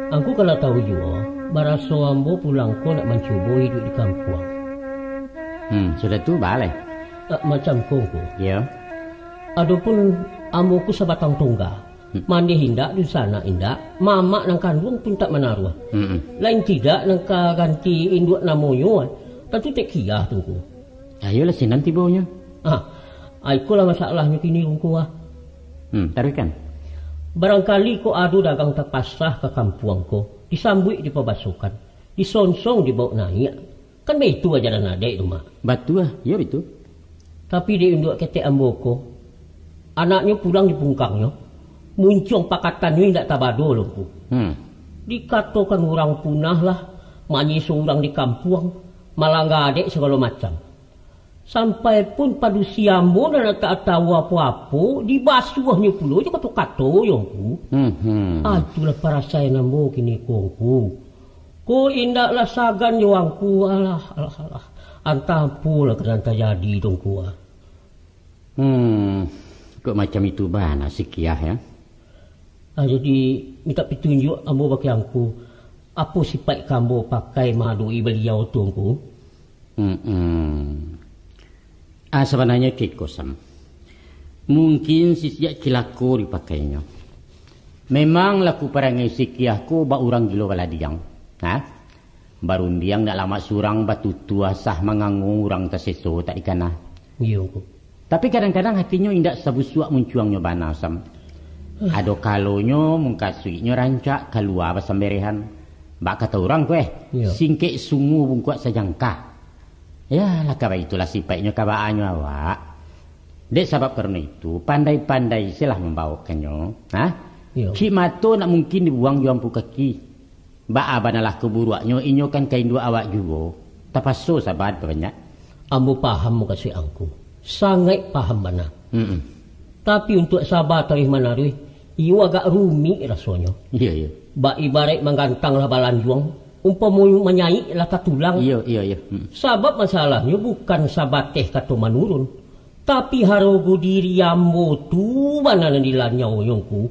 Angku kan lah tahu juo, baraso ambo pulang ko nak mancubo iduik di kampuang. Hmm, sudah tu, baa lai? Ah, macam ko, Kongku. Iyo. Adopun ambo ko sabatang tungga. Hmm. Mandeh indak, dunsanak indak, mamak nan kanduang pun tak manaruah. Hmm. Lain tidak nan ka ganti induak namonyo, tantu Tek Kiah tu, Kongku. Ayolah sinan tibonyo. Ah, ikolah masalahnyo kini, Kongku, ah. Hmm, taruihkan. Barangkali kok ado dagang tapasah ka kampuang ko, disambuik dipabasokan, disonsong dibawok naiak. Kan baitu ajaran adaik tu, Mak. Batua, iyo baitu. Tapi dek induak ketek ambo ko, anaknyo pulang di pungkangnyo, muncuang pakatannyo indak tabado lo, Kongku. Hmm. Dikatokan urang punah lah, manyiso urang di kampuang, malangga adaik sagalo macam. Sampai pun padusi ambo nan tak tahu apo-apo, dibasuahnyo pulo jo kato-kato, yo, Kongku. Hmm, hmm. Ah, itulah parasaian ambo kini ko, Kongku. Ko indaklah sagan jo angku, alah, alah, alah. Antah apolah ka nan tajadi tu, Kongku, ah. Hmm, kok macam itu bana si Kiah, ya? Ah, jadi, mintak pitunjuak ambo bakeh angku, apo sipaik ka ambo pakai maadoki baliau tu, Kongku? Hmm, hmm. Ah, sabananyo kiko, Sam. Mungkin sijak cilako dipakainyo. Memang laku parangai si Kiah ko bak urang gilo baladiang. Ha? Barundiang nak lamak surang, batutua sah mangango urang taseso tak dikana. Iyo, Kongku. Tapi kadang-kadang hatinyo indak sabusuak muncuangnyo bana, Sam. Ado kalonyo mukasuiknyo rancak kalua basamberehan. Bak kato urang ko, eh, Iyo. Singkek sungu bungkuak sajangka. Ya, lah ka baitulah sipaiknyo ka baanyo awak. Dek sabab karano itu, pandai-pandai selah mambawokannyo. Ha? Iyo. Cik mato nak mungkin dibuang jo ampu kaki. Baa banalah kaburuaknyo, inyo kan ka induak awak juo. Tapaso saba dipabanyak. Ambo paham mukasuik angku. Sangaik paham bana. Mm-mm. Tapi untuak saba taruih manaruih, iyo agak rumik rasonyo. Iyo, iyo. Bak ibaraik manggantang lah balanjuang, umpamo manyaik lah tatulang. Iyo, iyo, iyo. Mm. Sabab masalahnyo bukan sabateh kato manurun, tapi harogo diri ambo tu bana nan dilanyaunyo, Ngku.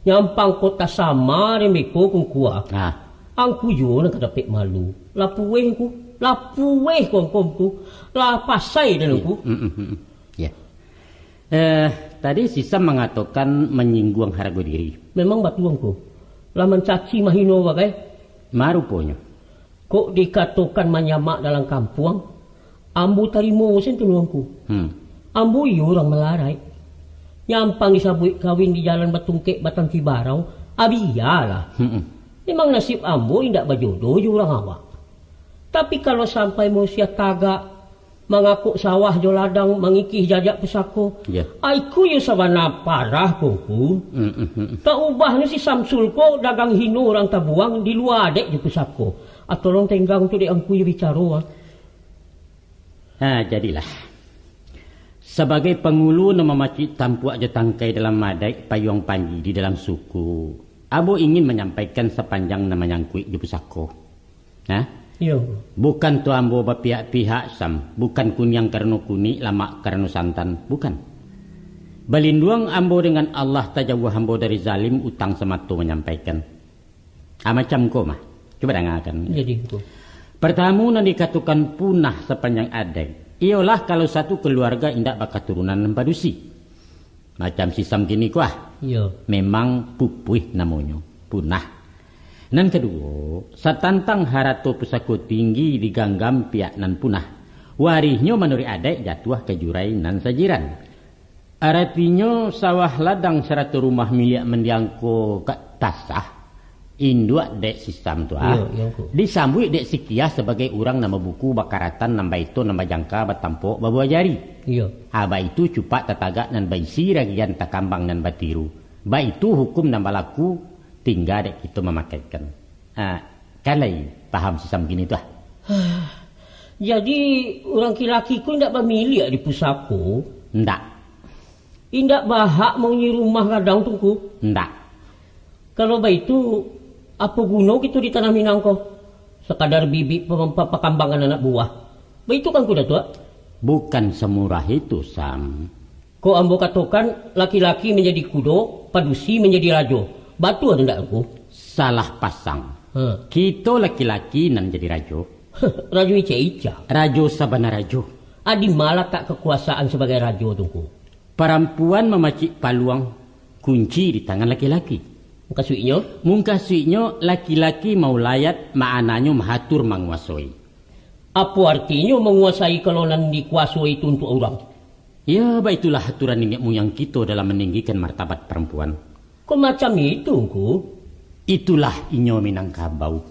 Nyampang kota sama den beko, Ngku, ah. Ah. Angku juo nan ka dapek malu. Lapueh, Ngku. Lapueh ko angku, Ngku. Lah pasai den, Iyo. Ngku. Mm, mm, mm, mm. Ya. Eh, tadi si Sam mangatokan manyingguang harago diri. Memang batua, Ngku. Lah mancaci mahino bagai. Ma ruponyo. Kok dikatokan manyamak dalam kampuang, ambo tarimo sen tu, Ngku. Hmm. Ambo iyo urang malaraik. Nyampang disabuik kawin di jalan Batungkek Batang Cibarau, abialah. Hmm. Memang nasib ambo indak bajodoh jo urang awak. Tapi kalau sampai manusia tagak, mangakok sawah jo ladang, mangikih jajak pusako. Ya. Aiku yo sabana parah ko, Ngku. Mm, mm, mm, mm. Tak ubah ni si Samsul ko dagang hino urang tabuang di lua adaik jo pusako. Ah, tolong tenggang tu dek angku yo bicaro, ah. Ha, jadilah. Sabagai pangulu nan mamacik tampuak jo tangkai dalam adaik payuang panji di dalam suku, ambo ingin manyampaikan sapanjang nan manyangkuik jo pusako. Nah, Iyo. Bukan tu ambo bapihak-pihak, Sam. Bukan kuniang karano kunik, lamak karano santan. Bukan. Balinduang ambo dengan Allah, tajauah ambo dari zalim, utang samato manyampaikan. Ah, macam ko mah. Cuba dangakan. Jadi, Ngku. Partamo, nan dikatokan punah sapanjang adaik, iyolah kalau satu kaluarga indak bakaturunan nan padusi. Macam si Sam kini ko ah. Iyo. Memang pupuih namonyo, punah. Nan kaduo, satantang harato pusako tinggi diganggam pihak nan punah, warihnyo manuruik adaik jatuah ka jurai nan sajiran. Aratinyo, sawah ladang sarato rumah miliak mandiang ko ka tasah, Induak dek si Sam tu, ah. Iyo, iyo, Ngku. Disambuik dek si Kiah sabagai urang nan babuku, bakaratan, nan baito, nan bajangka, batampok, babuah jari. Iyo. Ah, baitu cupak tatagak nan baisi, ragian takambang nan batiru. Baitu hukum nan balaku, tingga dek kito mamakaikan. Ah, kan lai paham si Sam kini tu, ah. Jadi, urang laki-laki ko indak bamiliak di pusako? Ndak. Indak bahak mauni rumah gadang tu, Ngku? Ndak. Kalau baitu, apo guno kito di tanah Minang ko? Sakadar bibik pa-, pa-, pakambangan anak buah. Baitu kan, Ngku Datuak? Bukan samurah itu, Sam. Kok ambo katokan, laki-laki manjadi kudo, padusi manjadi rajo. Batua tu ndak, Ngku? Salah pasang. Ha. Kito laki-laki nan jadi rajo. Rajo icak-icak. Rajo sabana rajo. Adi ma latak kakuasaan sabagai rajo tu, Ngku? Parampuan mamacik paluang, kunci di tangan laki-laki. Mukasuiknyo? Mukasuiknyo, laki-laki maulayat, maknanyo mahatur, manguasoi. Apo artinyo manguasai, kalau nan dikuasoi itu untuak urang? Ya, baitulah aturan niniak muyang kito dalam maninggikan martabat parampuan. Kok macam itu, Ngku? Itulah inyo Minangkabau.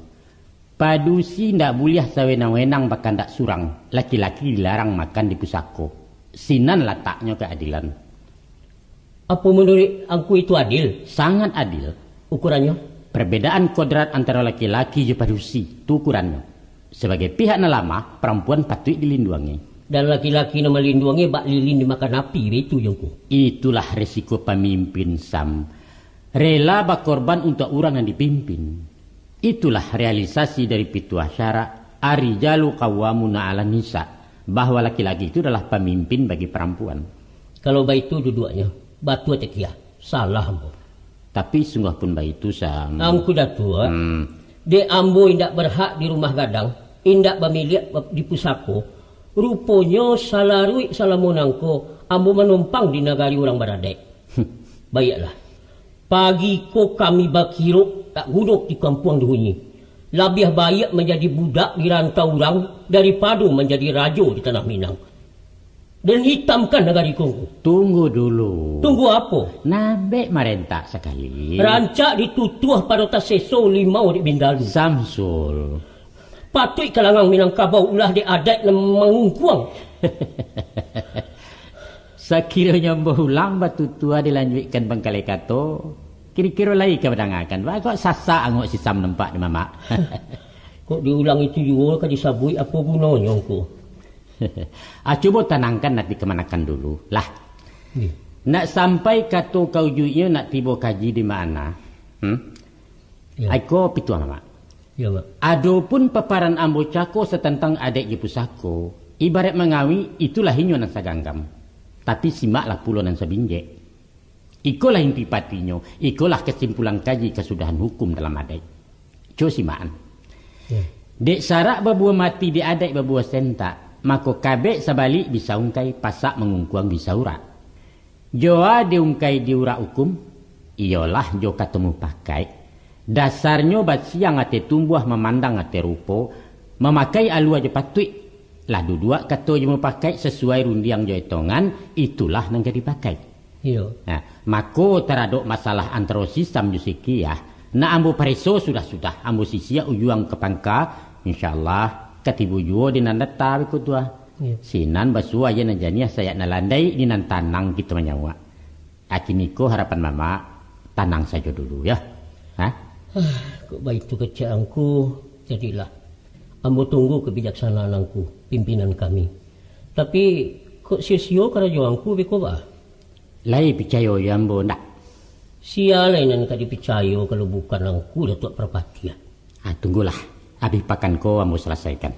Padusi ndak buliah sawenang-wenang bakandak surang, laki-laki dilarang makan di pusako. Sinan lataknyo kaadilan. Apo manuruik Angku itu adil? Sangat adil. Ukurannyo? Perbedaan kodrat antaro laki-laki jo padusi, tu ukurannyo. Sabagai pihak nan lamah, parampuan patuik dilinduangi. Dan laki-laki nan malinduangi bak lilin dimakan api, baitu jo Ngku? Itulah resiko pamimpin, Sam. Rela bakorban untuak urang nan dipimpin. Itulah realisasi dari pituah syarak, "Ar-rijalu qawwamuna 'alan nisa', bahwa laki-laki itu adalah pamimpin bagi parampuan." Kalau baitu duduaknyo, batua Tekiah, salah ambo. Tapi sungguah pun baitu, Sam. Angku Datuak, Hmm. dek ambo indak berhak di rumah gadang, indak bamiliak di pusako, ruponyo salaruik salamo nangko ambo manumpang di nagari urang baradaik. Baiaklah. Pagi ko kami bakirok tak gudok di kampuang duhunyi. Labiah baiak manjadi budak di rantau urang daripado manjadi rajo di tanah Minang. Dan hitamkan nagari ko. Tunggu dulu. Tunggu apo? Nabek marentak sakali. Rancak ditutuah pado taseso limau dek bindalu. Samsul. Patuik kalangan Minangkabau ulah dek adaik nan mangungkuang. Sakironyo ambo ulang batutua dilanjuikkan bangkalai kato, kiro-kiro lai ka badangakan. Wah, kok sasak angok si Sam nampak di mamak. Kok diulang itu juo ka disabuik, apo gunonyo, Ngku? Ah, cubo tanangkan ati kamanakan dulu, lah. Iya. Nak sampai kato ka ujuiknyo nak tibo kaji di ma-ana. Hmm? Iya. Aiko pituah mamak. Iya, Mak. Adopun paparan ambo cako satantang adaik jo pusako, ibaraik mangawi, itulah inyo nan saganggam. Tapi simaklah pulo nan sabinjek. Ikolah inti patinyo, ikolah kasimpulan kaji kasudahan hukum dalam adaik. Cubo simakan. Iya. Dek sarak babuah mati, dek adaik babuah sentak, mako kabek sabalik bisa ungkai, pasak mangungkuang bisa urak. Jo a diungkai diurak ukum, iyolah jo kato mupakaik. Dasarnyo basiang ateh tumbuah, mamandang ateh rupo, mamakai alua jo patuik. Lah duduak kato jo mupakaik sasuai rundiang jo etongan, itulah nan ka dipakai. Iyo. Nah, mako taradok masalah antaro si Sam jo si Kiah, nak ambo pareso sudah-sudah, ambo sisiak ujuang ka pangka, insya Allah, ka tibo juo di nan data beko tu ah. Iyo. Sinan basuo aia nan janiah, sayak nan landai, di nan tanang kito manyawak. Akiniko harapan mamak, tanang sajo dulu, yo. Ha? Ah, kok baitu kecek angku, jadilah. Ambo tunggu kebijaksanaan angku, pimpinan kami. Tapi, kok sio-sio karajo angku beko baa? Lai picayo jo ambo ndak? Sia lai nan ka dipicayo kalau bukan angku, Datuak Parpatiah? Ah, tunggulah, abih pakan ko ambo salasaikan.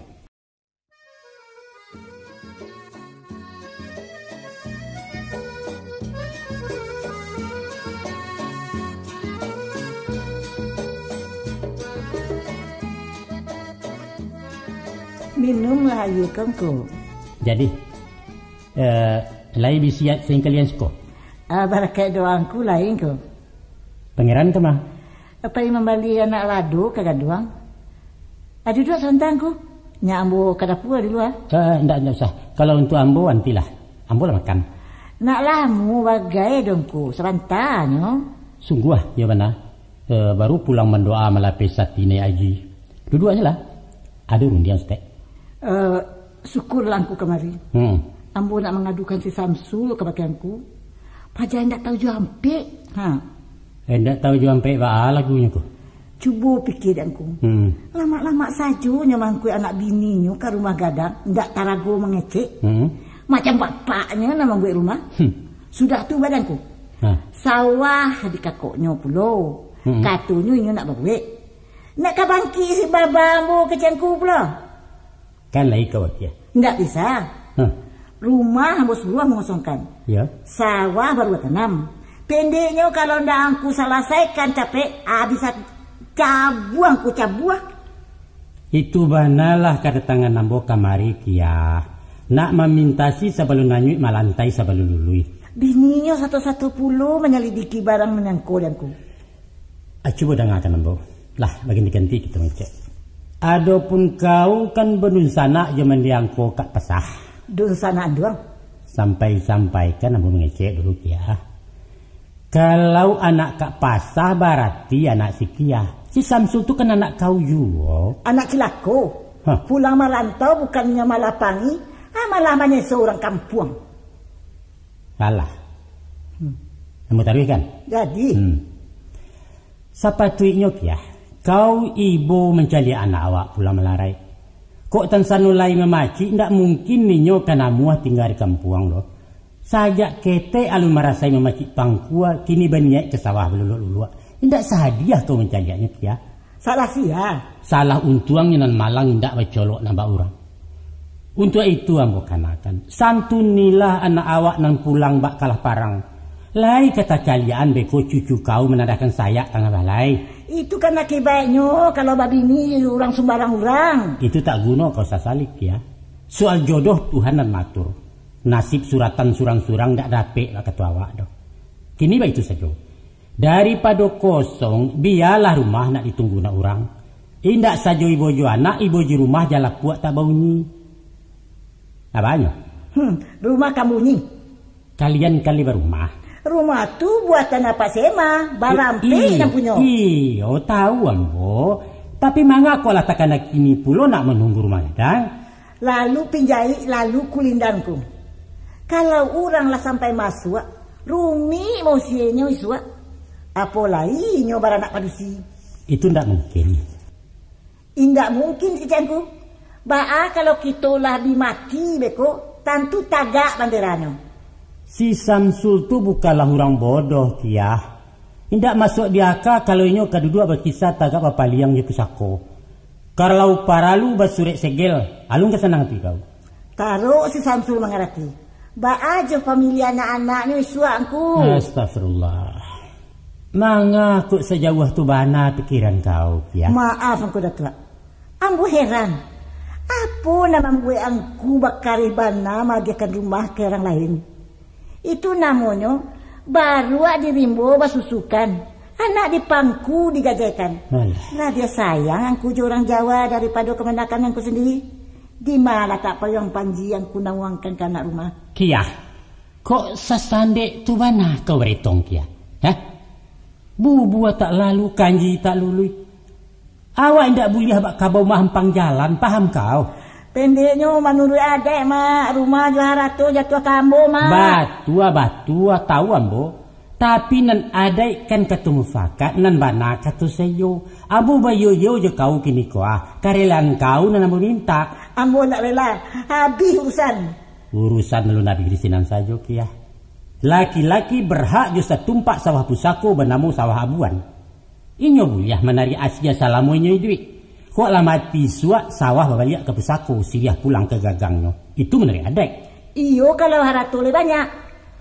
Minumlah aia ko, Ngku. Jadi, eh, lai bisiat saingkalian siko? Ah, barakaik doa Ngku lai, Ngku. Pangeran ka ma? Pai mambali anak lado ka gaduang. Ah, duduak sabanta, Ngku. Nyak ambo ka dapua dulu, ah. Eh, ndak, ndak usah. Kalau untuak ambo, antilah. Ambo lah makan. Nak lamo bagai doh, Ngku. Sabanta nyo. Sungguah, iyo bana. Eh, baru pulang mandoa malapeh sati naiak aji. Duduak se lah. Ado rundiang saketek. Eh, syukurlah angku kamari. Hmm. Ambo nak mangadukan si Samsul kabake angku. Paja indak tahu juo ampek. Ha. Eh, indak tahu juo ampek baa lagunyo ko. Cubo pikia dek angku. Hmm. Lamak-lamak sajo nyo mangkuik anak bininyo ka rumah gadang, indak tarago mangecek. Hmm. Macam bapaknyo nan mambuek rumah. Hmm. Sudah tu, baa dek angku. Ha. Sawah di kakoknyo pulo. Hmm. Katonyo inyo nak babuek. Nak ka bangkik si baba ambo kecek angku pulo. Kan lai ka wakia. Indak bisa. Hah. Rumah ambo suruah mangosongkan. Ya. Sawah baru batanam. Pendeknyo, kalau ndak angku salasaikan capek, ah, bisa cabuah angku cabuah. Itu banalah kadatangan ambo kamari, Kiah. Nak mamintasi sabalun anyuik, malantai sabalun lului. Bininyo sato-sato pulo manyalidiki barang manyangko di angku. Ah, cubo dangakan ambo. Lah, baganti-ganti kito mangecek. Adopun kau kan badunsanak jo mandiang ko ka pasah. Dunsanak anduang. Sampai-sampaikan ambo mangecek dulu, Kiah. Kalau anak ka pasah, barati anak si Kiah. Si Samsul tu kan anak kau juo. Anak cilako. Hah. Pulang marantau bukannyo malah pangi, ah, malah manyeso urang kampuang. Alah. Hmm. Ambo taruihkan. Jadi. Hmm. Sapatuiknyo, Kiah, kau ibo mancaliak anak awak pulang malarai. Kok tansano lai mamacik, indak mungkin inyo ka namuah tingga di kampuang doh. Sajak ketek alun marasai mamacik pangkua, kini baniaik ka sawah baluluak-luluak. Indak sadiah kau mancaliaknyo, Kiah. Salah sia? Salah untuangnyo nan malang indak bacolok nan bak urang. Untuak itu ambo kanakan, santunilah anak awak nan pulang bak kalah parang. Lai ka tacaliakan beko cucu kau manadahkan sayak tangah balai. Itu kan akibatnyo kalau babini urang sumbarang urang. Itu tak guno kau sasali, Kiah. Soal jodoh Tuhan nan maatur. Nasib suratan surang-surang dak dapek bak kato awak doh. Kini baitu sajo. Daripado kosong, bialah rumah nak ditunggu nak urang. Indak sajo ibo jo anak, ibo jo rumah jan lapuak tak baunyi. Apanyo? Hmm, rumah kan bunyi. Kalian kali barumah. Rumah tu buatan apak Sema, barampek nan punyo. Iyo, tahu ambo. Tapi mangako lah takana kini pulo nak manunggu rumah gadang? Lalu pinjaik, lalu kulindan ku. Kalau urang lah sampai masuak, rumik mausienyo isuak. Apo lai inyo baranak padusi. Itu ndak mungkin. Indak mungkin, kecek angku. Baa kalau kito lah bi mati beko, tantu tagak banderanyo. Si Samsul tu bukanlah urang bodoh, Kiah. Indak masuak di aka kalau inyo ka duduak bakisa tagak bapaliang jo pusako. Kalau paralu basurek segel, alun ka sanang ati kau. Tarok si Samsul mangarati. Baa jo pamiliah anak-anaknyo isuak, angku? Astagfirullah. Manga kok sajauah tu bana pikiran kau, Kiah? Maaf, angku Datuak. Ambo heran. Apo nan mambuek angku bakareh bana maagiahkan rumah ka urang lain? Itu namonyo baruak di rimbo basusukan, anak di pangku digajaikan. Alah. Labiah sayang angku jo urang Jawa daripado kamanakan angku sandiri. Di ma latak payuang panji angku nauangkan ka anak rumah? Kiah, kok sasandek tu bana kau baretong, Kiah? Hah? Bubua tak lalu, kanji tak lului. Awak indak buliah bak kabau maampang jalan, paham kau? Pendeknyo, manuruik adaik, Mak, rumah jo harato jatuah ka ambo, Mak. Batua, batua, tahu ambo. Tapi nan adaik kan kato mufakat, nan bana kato saiyo. Ambo baiyo-iyo jo kau kiniko, ah. Karelaan kau nan ambo mintak. Ambo indak rela. Habih urusan. Urusan alun habih di sinan sajo, Kiah. Laki-laki berhak jo satumpak sawah pusako banamo sawah abuan. Inyo buliah manariak asia salamo inyo iduik. Kok lah mati isuak, sawah babaliak ka pusako, siriah pulang ka gagangnyo. Itu manuruik adaik. Iyo, kalau harato lai banyak.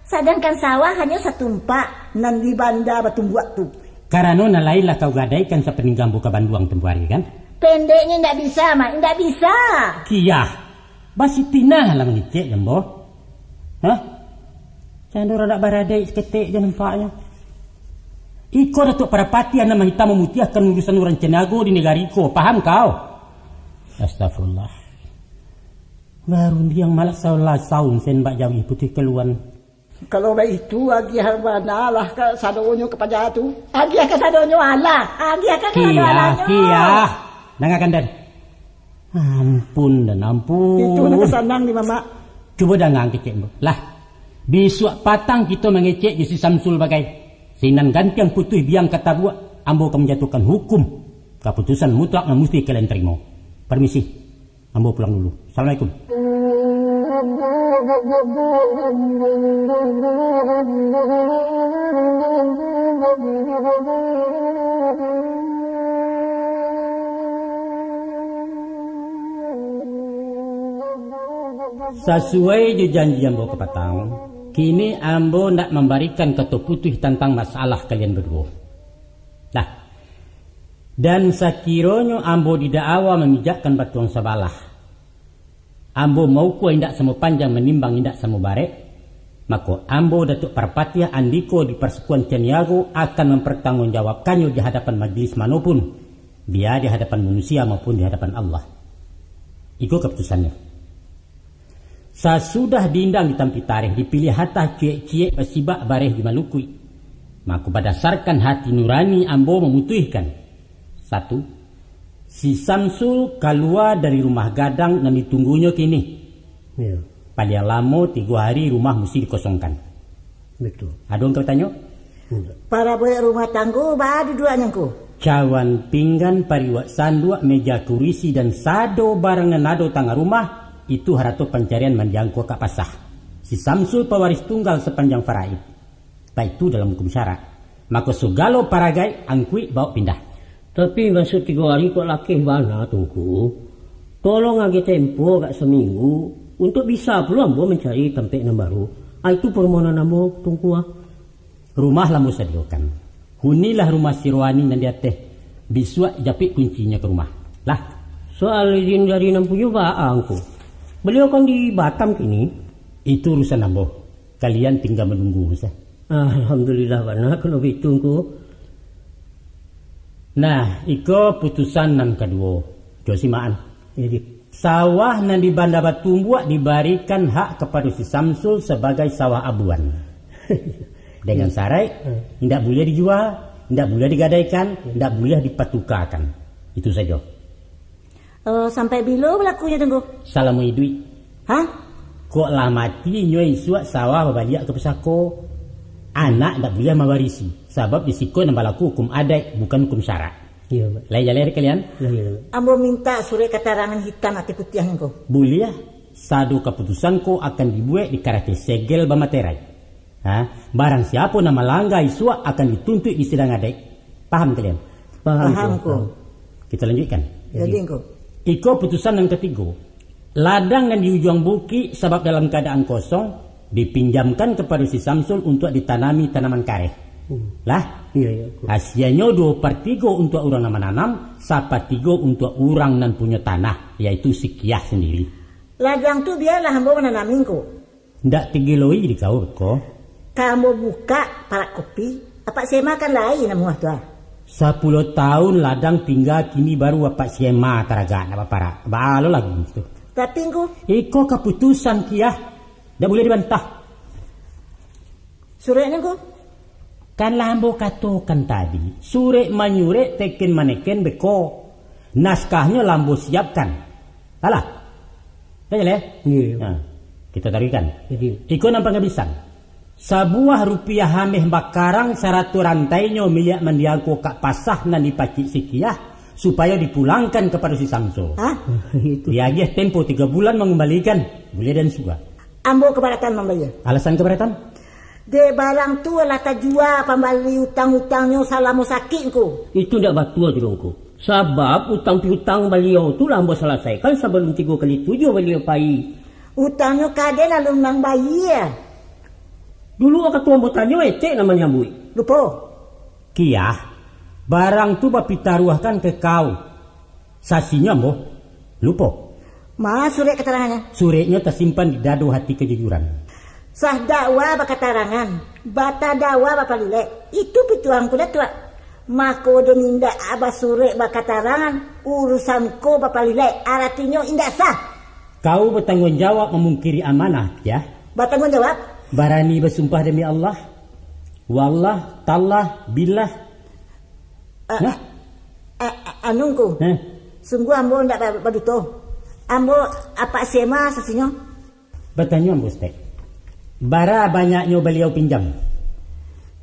Sadangkan sawah hanyo satumpak nan di banda batumbuak tu. Karano nan lain lah kau gadaikan sapaningga ambo ka Banduang tempo ari, kan? Pendeknyo, indak bisa, Mak, indak bisa. Kiah, basitinah lah mangecek jo ambo. Hah? Cando radak baradaik saketek je nampaknyo. Iko Datuak Parapatiah nan mahitam mamutiahkan urusan urang Caniago di nagari ko, paham kau? Astagfirullah. Barundiang malak salah saun sen bak jawi putih kaluan. Kalau baitu, agiah bana lah ka sadonyo ka paja tu. Agiah ka sadonyo alah. Agiah ka sadonyo Kiah, alahnyo. Kiah. Dangakan, Dan. Ampun, Dan, ampun. Itu nan ka sanang di Mamak. Cubo dangakan kecek ambo. Lah, bisuak patang kito mangecek jo si Samsul bagai. Sinan gantiang putuih biang ka tabuak, ambo ka manjatuahkan hukum, kaputusan mutlak nan musti kalian tarimo. Parmisi. Ambo pulang dulu. Assalamualaikum. Sasuai jo janji ambo kapatang, kini ambo ndak mambarikan kato putuih tantang masalah kalian baduo. Nah, dan sakironyo ambo di da'awa mamijakkan batuang sabalah, ambo maukua indak samo panjang, manimbang indak samo barek, mako, ambo, Datuak Parpatiah, andiko di parsukuan Caniago, akan mampartangguangjawabkannyo di hadapan majelis manopun, bia di hadapan manusia maupun di hadapan Allah. Iko kaputusannyo. Sasudah dindang ditampi tareh, dipiliah hatah ciek-ciek, basibak bareh jo malukuik, mako, badasarkan hati nurani ambo mamutuihkan, satu, si Samsul kalua dari rumah gadang nan ditunggunyo kini. Iyo. Paliang lamo tigo hari rumah musti dikosongkan. Batua. Ado nan ka batanyo? Indak. Parabuik rumah tanggo, baa duduaknyo ngku? Cawan pinggan, pariwak sanduak, meja kurisi, dan sado barang nan ado tangah rumah, itu harato pancarian mandiang ko ka pasah. Si Samsul pawaris tunggal sapanjang faraid. Baitu dalam hukum syarak. Mako, sagalo paragai angkuik baok pindah. Tapi, masuak tigo ari kok lakeh bana tu, Ngku. Tolong agiah tempo agak saminggu, untuak bisa pulo ambo mancari tampek nan baru. Ah, itu parmohonan ambo, Tungku, ah. Rumah lah ambo sadiokan. Hunilah rumah si Rohani nan di ateh. Bisuak japik kuncinyo ka rumah. Lah. Soal izin dari nan punyo baa, Ngku? Baliau kan di Batam kini. Itu urusan ambo. Kalian tingga manunggu sajo. Alhamdulillah bana kalau baitu, Ngku. Nah, iko putusan nan kaduo. Jo simakan. Jadi, sawah nan di Banda Batumbuak dibarikan hak kapado si Samsul sabagai sawah abuan. Dengan saraik, Hmm. indak buliah dijua, indak buliah digadaikan, indak buliah dipatukakan. Itu sajo. Eh, sampai bilo balakunyo tu, Ngku? Salamo iduik. Hah? Kok lah mati, inyo isuak sawah babaliak ka pusako. Anak ndak buliah mawarisi, sabab di siko nan balaku hukum adaik, bukan hukum syarak. Iyo, Pak. Lai jaleh dek kalian? Lai, lai. Ambo mintak surek katarangan hitam ateh putiahnyo, Ngku. Buliah, sado kaputusan ko akan dibuek di karate segel bamaterai. Ha? Barang siapo nan malangga isuak akan dituntuik di sidang adaik. Paham kalian? Paham, Paham, Ngku. Paham. Kita lanjutkan. Jadi, Ngku. Iko putusan nan katigo. Ladang nan di ujuang bukik, sabab dalam kaadaan kosong, dipinjamkan kapado si Samsul untuak ditanami tanaman kareh. Hmm. Lah? Iyo, iyo, Ngku. Hasianyo duo partigo untuak urang nan mananam, sapatigo untuak urang nan punyo tanah, yaitu si Kiah sandiri. Ladang tu bialah ambo mananami, Ngku. Ndak tigiloi di kau ko. Ka ambo bukak parak kopi, apak sema kan lai namuah tu ah. Sapuluah taun ladang tingga, kini baru apak sema taragak nak baparak. Baa lo lagu tu. Tapi, Ngku. Iko kaputusan, Kiah. Ndak buliah dibantah. Sureknyo, Ngku? Kan lah ambo katokan tadi, surek manyurek, teken maneken beko. Naskahnyo lah ambo siapkan. Alah. Dah jaleh? Iyo. Nah, kita taruihkan. Jadi. Iko nan pangabisan. Sabuah rupiah ameh bakarang sarato rantainyo miliak mandiang ko ka pasah nan dipacik si Kiah, supayo dipulangkan kapado si Samsul. Hah? Itu. Diagiah tempo tiga bulan mangumbalikan, buliah dan suga. Ambo kabaratan mambayia. Alasan kabaratan? Dek barang tu lah tajua pambali utang-utangnyo salamo sakik, Ngku. Itu ndak batua tu, Ngku. Sabab utang piutang baliau tu lah ambo salasaikan sabalun tigo kali tujuah baliau pai. Utangnyo ka den alun mambayia. Dulu wakatu ambo tanyo, etek nan manyambuik. Lupo. Kiah, barang tu bapitaruahkan ka kau. Sasinyo ambo. Lupo. Ma surek katarangannyo? Sureknyo tasimpan di dado hati kajujuran. Sah dakwa bakatarangan, batadakwa bapalilek. Itu pituah Ngku Datuak. Mako, den indak basurek bakatarangan, urusan ko bapalilek, aratinyo indak sah. Kau batangguang jawab mamungkiri amanah, Kiah? Batangguang jawab? Barani basumpah demi Allah. Wallah, tallah, billah. Ah, Hah? ah, ah, anu, Ngku. Hah? Sungguah ambo ndak ba-, baduto. Ambo apak sema sasinyo. Batanyo ambo, Ustaz. Bara banyaknyo baliau pinjam?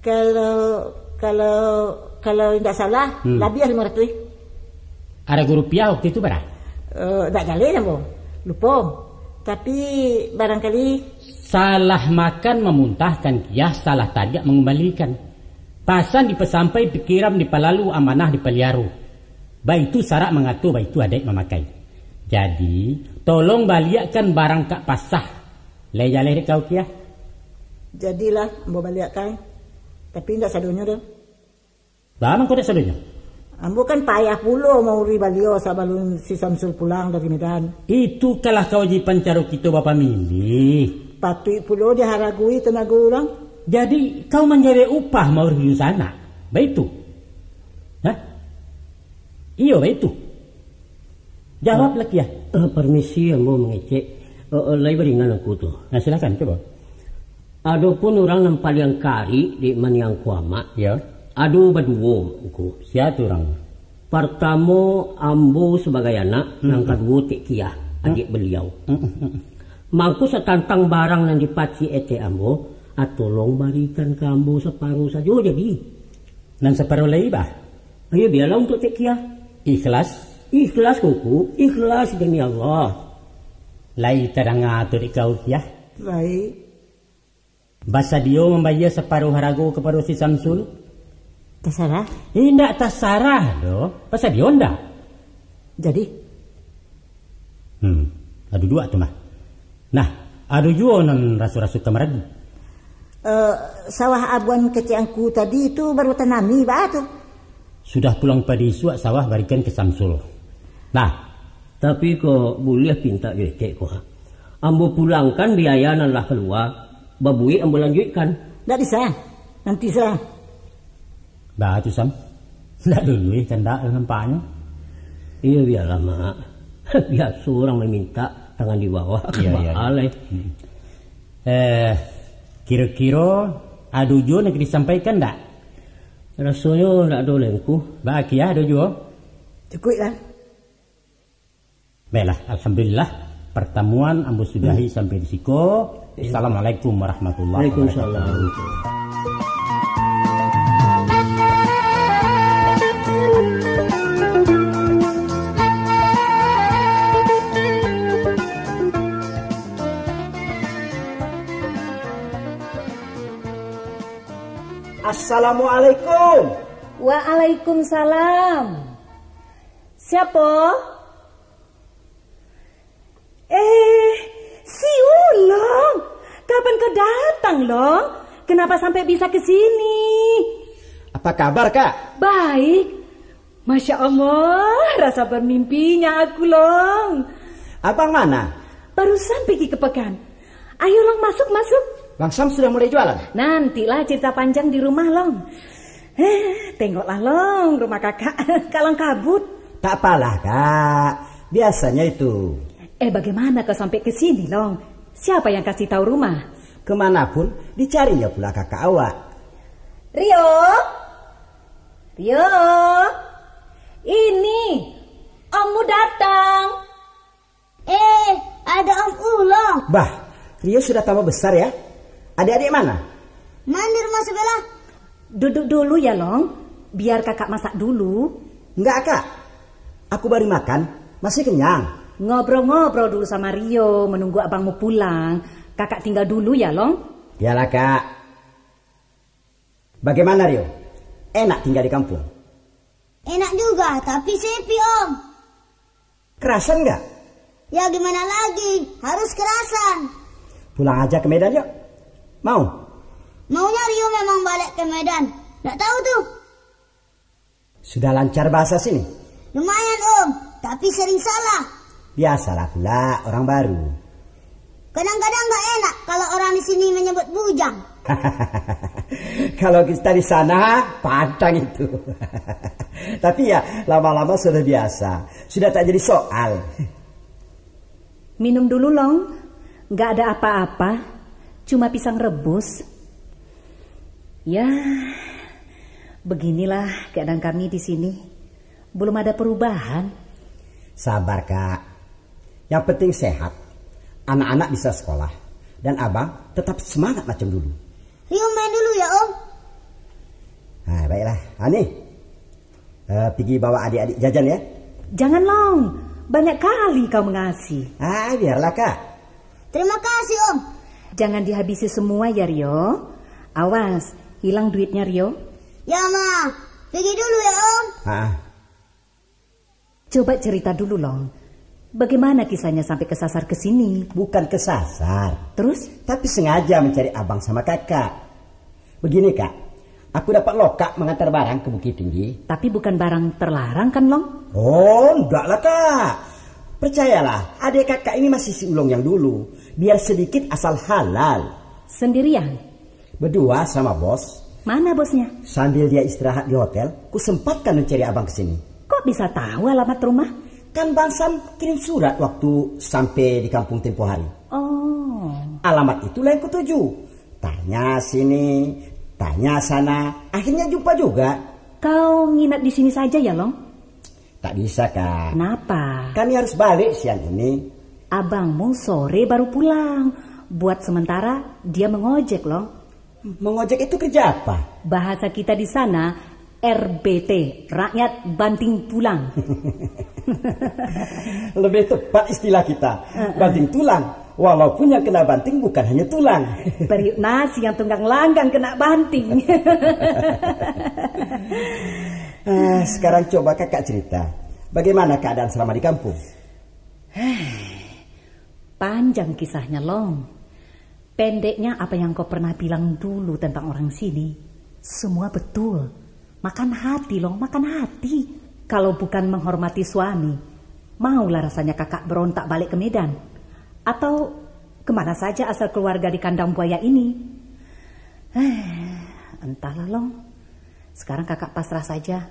Kalau, kalau, kalau indak salah, Hmm. labiah limo ratuih. Arago rupiah waktu itu bara? Eh, ndak jaleh ambo. Lupo. Tapi, barangkali Salah makan mamuntahkan kiyah, salah tagak mangambalikan. Pasan dipasampai, pikiran dipalalu, amanah dipaliaro. Baitu sarak mangato, baitu adaik mamakai. Jadi, tolong baliakkan barang kak pasah. Lai jaleh dek kau kiyah? Jadilah, ambo baliakkan. Tapi indak sadonyo doh. Baa mangko dak sadonyo? Ambo kan payah pulo mauri baliau sabalun si Samsul pulang dari Medan. Itu kalah kawajiban caro kito bapamilih. Patuik pulo diharagoi tanago urang. Jadi, kau manjawek upah mauri dunsanak? Baitu? Hah? Iyo, baitu. Jawablah, Kiyah. Eh, permisi, ambo mangecek. Eh, eh, lai baringan Ngku tu. Nah, silakan, cubo. Adopun urang nan paliang karik dek maniang ko amak, Ya. ado baduo, Ngku. Sia tu urang? Partamo, ambo sabagai anak, Mm-mm. nan kaduo Tek Kiyah, Mm. adiak baliau. Mm-mm. Mangko satantang barang nan dipacik etek ambo, ah, tolong barikan ka ambo saparo sajo jadi. Nan saparo lai, bah? Iyo, bialah untuak Tek Kiyah. Ikhlas? Ikhlas, Ngku, ikhlas demi Allah. Lai tadanga tu dek kau, Kiyah? Baik. Basadio mambayia saparo harago kapado si Samsul? Tasarah. Indak tasarah doh. Basadio ndak? Jadi? Hmm, ado duo tu mah. Nah, ado juo nan raso-raso ka maragu. Eh, sawah abuan kecek Ngku tadi tu baru tanami, baa tu? Sudah pulang padi isuak sawah barikan ka Samsul. Nah. Tapi ko buliah pintak jo etek ko, ha? Ambo pulangkan biaya nan lah kalua, babuek ambo lanjuikkan. Ndak bisa. Nanti sa. Baa tu, Sam? Ndak luluih kandak nampaknyo. Iyo, bialah, Mak. Biaso urang mamintak tangan di bawah. Iyo, iyo, iyo. Baa lai. Hmm. Eh, kiro-kiro ado juo nan ka disampaikan ndak? Rasonyo ndak ado lai, Ngku. Baa, Kiyah, ado juo? Cukuiklah. Baiklah, alhamdulillah, pertemuan ambo sudahi Hmm. sampai di siko. Ya. Assalamualaikum warahmatullahi Waalaikumsalam. wabarakatuh. Assalamualaikum. Waalaikumsalam. Siapo? Eh, si Ulong, kapan kau datang, Long? Kenapa sampai bisa ke sini? Apa kabar, Kak? Baik. Masya Allah, rasa bermimpinya aku, Long. Abang mana? Barusan pergi ke pekan. Ayo, Long, masuk, masuk. Bang Sam sudah mulai jualan? Nantilah cerita panjang di rumah, Long. Eh, tengoklah, Long, rumah kakak. Kalang kabut. Tak apalah, Kak. Biasanya itu. Eh, bagaimana kau sampai ke sini, Long? Siapa yang kasih tahu rumah? Kemanapun, dicarinya pula kakak awak. Rio? Rio? Ini, ommu datang. Eh, ada Om Ulong. Bah, Rio sudah tambah besar ya? Adik-adik mana? Main di rumah sebelah. Duduk dulu ya, Long. Biar kakak masak dulu. Enggak, Kak. Aku baru makan, masih kenyang. Ngobrol-ngobrol dulu sama Rio, menunggu abangmu pulang. Kakak tinggal dulu ya, Long. Yalah, Kak. Bagaimana, Rio? Enak tinggal di kampung? Enak juga, tapi sepi, Om. Kerasan nggak? Ya, gimana lagi? Harus kerasan. Pulang aja ke Medan, yuk. Mau? Maunya Rio memang balik ke Medan. Nggak tahu tuh. Sudah lancar bahasa sini? Lumayan, Om. Tapi sering salah. Biasalah pula, orang baru. Kadang-kadang nggak enak kalau orang di sini menyebut bujang. Kalau kita di sana, pantang itu. Tapi ya, lama-lama sudah biasa. Sudah tak jadi soal. Minum dulu, Long. Nggak ada apa-apa. Cuma pisang rebus. Ya, beginilah keadaan kami di sini. Belum ada perubahan. Sabar, Kak. Yang penting sehat. Anak-anak bisa sekolah. Dan Abang tetap semangat macam dulu. Rio main dulu ya, Om. Nah, baiklah. Ah, ni. Eh, pergi bawa adik-adik jajan ya. Jangan, Long. Banyak kali kau mengasihi. Ah, biarlah, Kak. Terima kasih, Om. Jangan dihabisi semua ya, Rio. Awas, hilang duitnya, Rio. Ya, Ma. Pergi dulu ya, Om. Ah. Coba cerita dulu, Long. Bagaimana kisahnya sampai kesasar ke sini? Bukan kesasar. Terus? Tapi sengaja mencari abang sama kakak. Begini, Kak. Aku dapat lokak mengantar barang ke Bukittinggi. Tapi bukan barang terlarang kan, Long? Oh, enggak lah, Kak. Percayalah, adik kakak ini masih si Ulong yang dulu. Biar sedikit asal halal. Sendirian? Berdua sama bos. Mana bosnya? Sambil dia istirahat di hotel, ku sempatkan mencari abang ke sini. Kok bisa tahu alamat rumah? Kan Bang Sam kirim surat waktu sampai di kampung tempo hari. Oh. Alamat itulah yang kutuju. Tanya sini, tanya sana, akhirnya jumpa juga. Kau nginap di sini saja ya, Long? Tak bisa, Kak. Kenapa? Kami harus balik siang ini. Abangmu sore baru pulang. Buat sementara, dia mengojek, Long. Mengojek itu kerja apa? Bahasa kita di sana, R B T, rakyat banting tulang. Lebih tepat istilah kita, heeh, banting tulang. Walaupun yang kena banting bukan hanya tulang. Periuk nasi yang tunggang langgang kena banting. Ah, sekarang coba kakak cerita, bagaimana keadaan selama di kampung? Panjang kisahnya, Long. Pendeknya, apa yang kau pernah bilang dulu tentang orang sini, semua betul. Makan hati, Long, makan hati. Kalau bukan menghormati suami, maulah rasanya kakak berontak balik ke Medan. Atau kemana saja asal keluarga di kandang buaya ini? Entahlah, Long. Sekarang kakak pasrah saja.